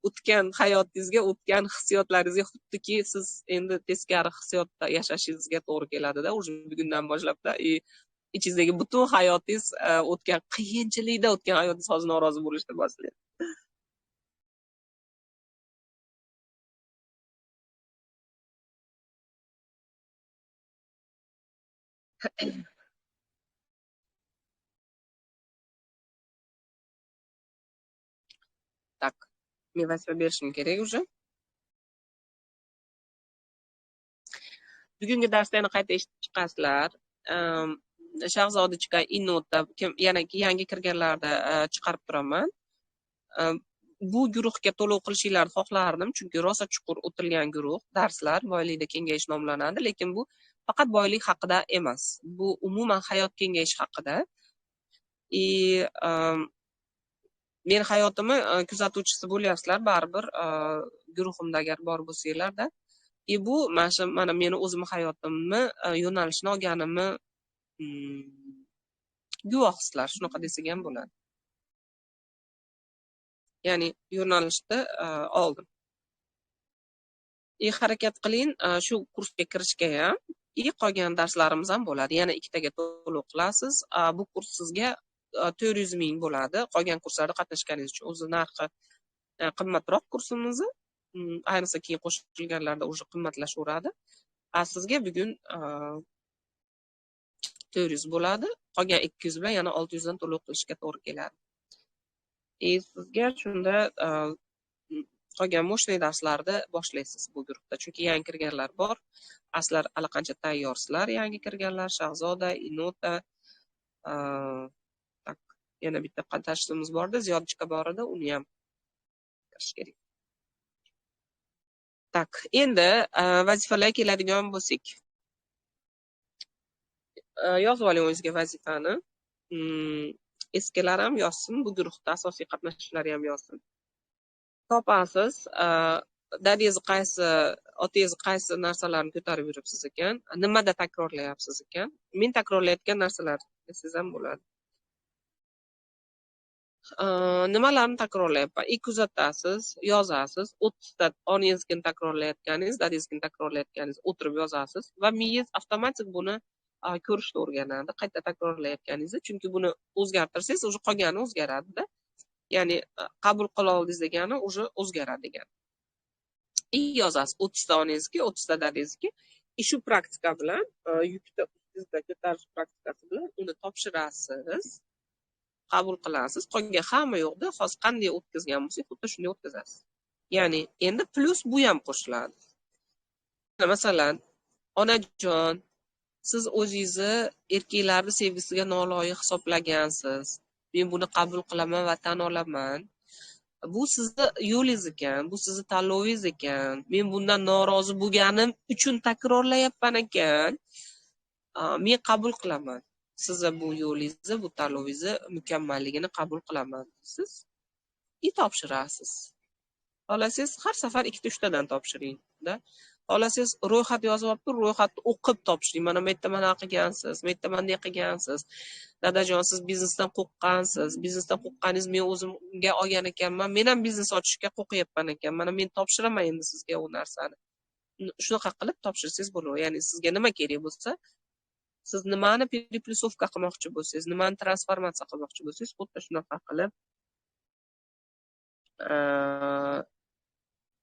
o'tgan hayotingizga, o'tgan hissiyotlaringizga xuddiki siz endi teskari hissiyotda yashashingizga to'g'ri keladida, o'sha bugundan boshlabda ichingizdagi butun hayotingiz o'tgan qiyinchilikda o'tgan hayotingiz hozir norozi bo'lishda boshlaydi. Tak, men vazifa berishim kerak уже. Bugungi darsda yana qayta eshitib chiqasizlar. Shahzodachka, Inota, yana yangi kirganlarda chiqarib turaman. Bu guruhga to'lov qilishinglarni xohlardim, chunki rosa chuqur o'tilgan guruh, darslar boylikda kengayish nomlanadi, lekin bu faqat boylik haqida emas. Bu umuman hayot kengayishi haqida. Men hayotimni kuzatuvchisi bo'lyapsizlar baribir guruhimda agar bor bo'lsanglarda. Bu mana shu mana meni o'zimni hayotimni yo'nalishini olganimni guvohisizlar, shunaqa desak ham bo'ladi. Ya'ni yo'nalishni oldim. Harakat qiling shu kursga kirishga ham, qolgan darslarimiz ham bo'ladi. Yana ikkitaga to'lov qilasiz. Bu kurs sizga 400 ming bo'ladi. Qolgan kurslarda qatnashganingiz uchun o'zi narxi qimmatroq kursimizni, ayniqsa keyin qo'shilganlarda уже qimmatlashaveradi. Sizga bugun 400 bo'ladi. Qolgan 200 bilan yana 600 dan to'lov qilishga to'g'ri keladi. Sizga shunda qolgan moshniy darslarni boshlaysiz bu guruhda. Chunki yangi kirganlar bor. Aslar allaqancha tayyorsizlar, yangi kirganlar, Shahzoda, Inota, tak, yana bitta qatnashchimiz bordi, Ziyodchika bor edi, uni ham kirish kerak. Tak, endi vazifalarga keladigan bo'lsak. Yozib oling o'zingizga vazifani. Eskilar ham yozsin, bu guruhda asosiy qatnashchilar ham yozsin. Topasiz, dadangiz qaysi, otangiz qaysi narsalarni ko'tarib yuribsiz ekan, nimada takrorlayapsiz ekan, men takrorlayotgan narsalar desangiz ham bo'ladi. Nimalarni takrorlayapman? Kuzatasiz, yozasiz, 30 ta onangiznikini takrorlayotganingiz, dadangiznikini takrorlayotganingiz o'tirib yozasiz va miyangiz avtomatik buni ko'rishni o'rganadi, qayta takrorlayotganingizni, chunki buni o'zgartirsangiz, уже qolgani o'zgaradi-da. Ya'ni qabul qila oldingiz degani уже o'zgaradi degani. Yozasiz 30 ta onangizniki, 30 ta dadangizniki. Shu praktika bilan, yukni ustingizda ko'tarish praktikasi bilan uni topshirasiz, qabul qilasiz. Qolgan hamma yo'qda hozir qanday o'tkazgan bo'lsak, xuddi shunday o'tkazasiz. Ya'ni endi plyus bu ham qo'shiladi. Masalan, Onajon, siz o'zingizni erkaklarni sevgisiga noloyiq hisoblagansiz. Men buni qabul qilaman va tan olaman. Bu sizni yo'lingiz ekan, bu sizni tanlovingiz ekan. Men bundan norozi bo'lganim uchun takrorlayapman ekan. Men qabul qilaman. Sizni bu yo'lingizni, bu tanlovingizni mukammalligini qabul qilaman siz. Topshirasiz. Xohlasangiz har safar 2-3tadan topshiring-da. Xohlasangiz ro'yxat yozib olib turib, ro'yxatni o'qib topshiring. Mana bu yerda mana qilgansiz, bu yerda bunday qilgansiz. Dadajon, siz biznesdan qo'rqqansiz. Biznesdan qo'rqqaningiz men o'zimga olgan ekanman. Men ham biznes ochishga qo'rqyapman ekan. Mana men topshiraman endi sizga u narsani. Shunaqa qilib topshirsangiz bo'ladi. Ya'ni sizga nima kerak bo'lsa, siz nimani переплюсовка qilmoqchi bo'lsangiz, nimani transformatsiya qilmoqchi bo'lsangiz, xuddi shunaqa qilib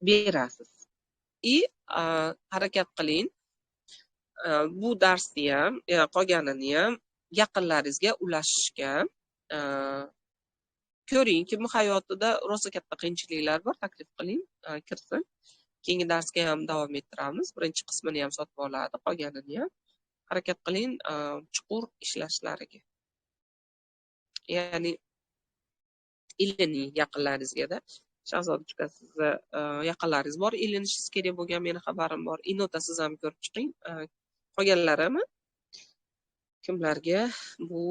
berasiz. Harakat qiling. Bu darsni ham, qolganini ham yaqinlaringizga ulashishga. Ko'ring, kimning hayotida rosa katta qiyinchiliklar bor, taklif qiling, kirsin. Keyingi darsga ham davom ettiramiz. Birinchi qismini ham sotib oladi, qolganini ham. Harakat qiling chuqur ishlashlariga. Ya'ni ilining yaqinlaringizga-da. Shahzodachuka, sizni yaqinlaringiz bor, ilinishingiz kerak bo'lgan meni xabarim bor. Inota siz ham ko'rib chiqing. Qolganlarimi? Kimlarga bu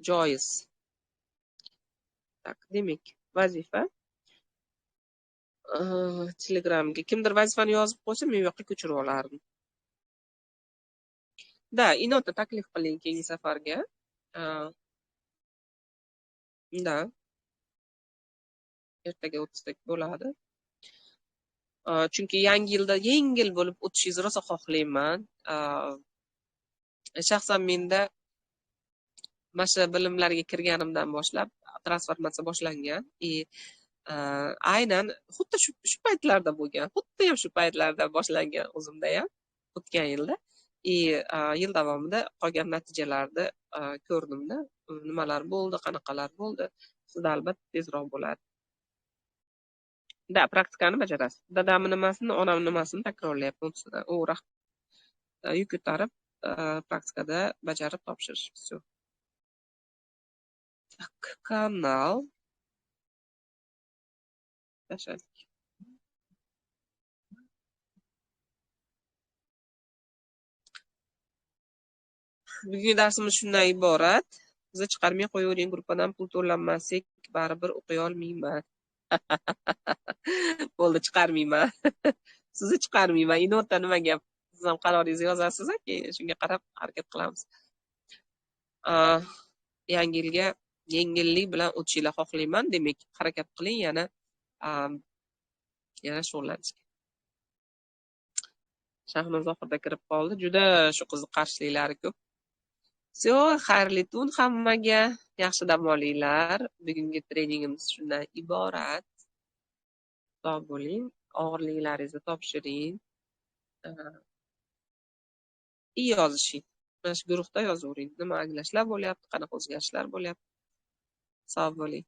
joiz? Tak, demak, vazifa. Telegramga kimdir vazifani yozib qo'ysa, men u yoqqa ko'chirib olardim. Da, Inota taklif qiling keyingi safarga. Da. Ertaga o'tsak bo'ladi. Chunki yangi yilda yengil bo'lib o'tishingizni rosa xohlayman. Shaxsan menda mana shu bilimlarga kirganimdan boshlab transformatsiya boshlangan. Aynan xuddi shu paytlarda bo'lgan, xuddi ham shu paytlarda boshlangan o'zimda ham o'tgan yilda. Yil davomida qolgan natijalarni ko'rdimda, nimalar bo'ldi, qanaqalar bo'ldi. Sizda albatta tezroq bo'ladi. Da, praktikani bajarasiz. Dadamni nimasini, onam nimasini takrorlayapman. U yuk ko'tarib praktikada bajarib topshirish. Всё. Так, kanal. Tashladik. Bugungi darsimiz shundan iborat. Bizni chiqarmay qo'yavering, gruppadan pul to'lanmasak baribir o'qiy olmayman. Bo'ldi, chiqarmayman. Sizni chiqarmayman. Inota nima gap? Siz ham qaroringizni yozasiz, keyin shunga qarab harakat qilamiz. Yangi yilga yengillik bilan o'tishinglar xohlayman. Demak, harakat qiling, yana shug'ullanishga. Shahnoz oxirida kirib qoldi. Juda shu qizni qarshiliklari ko'p. Всё, xayrli tun hammaga. Yaxshi dam olinglar. Bugungi treningimiz shundan iborat. Sog' bo'ling, og'irliklaringizni topshiring. Yozishing. Mana shu guruhda yozavering. Nima anglashlar bo'lyapti, qanaqa o'zgarishlar bo'lyapti. Sog' bo'ling.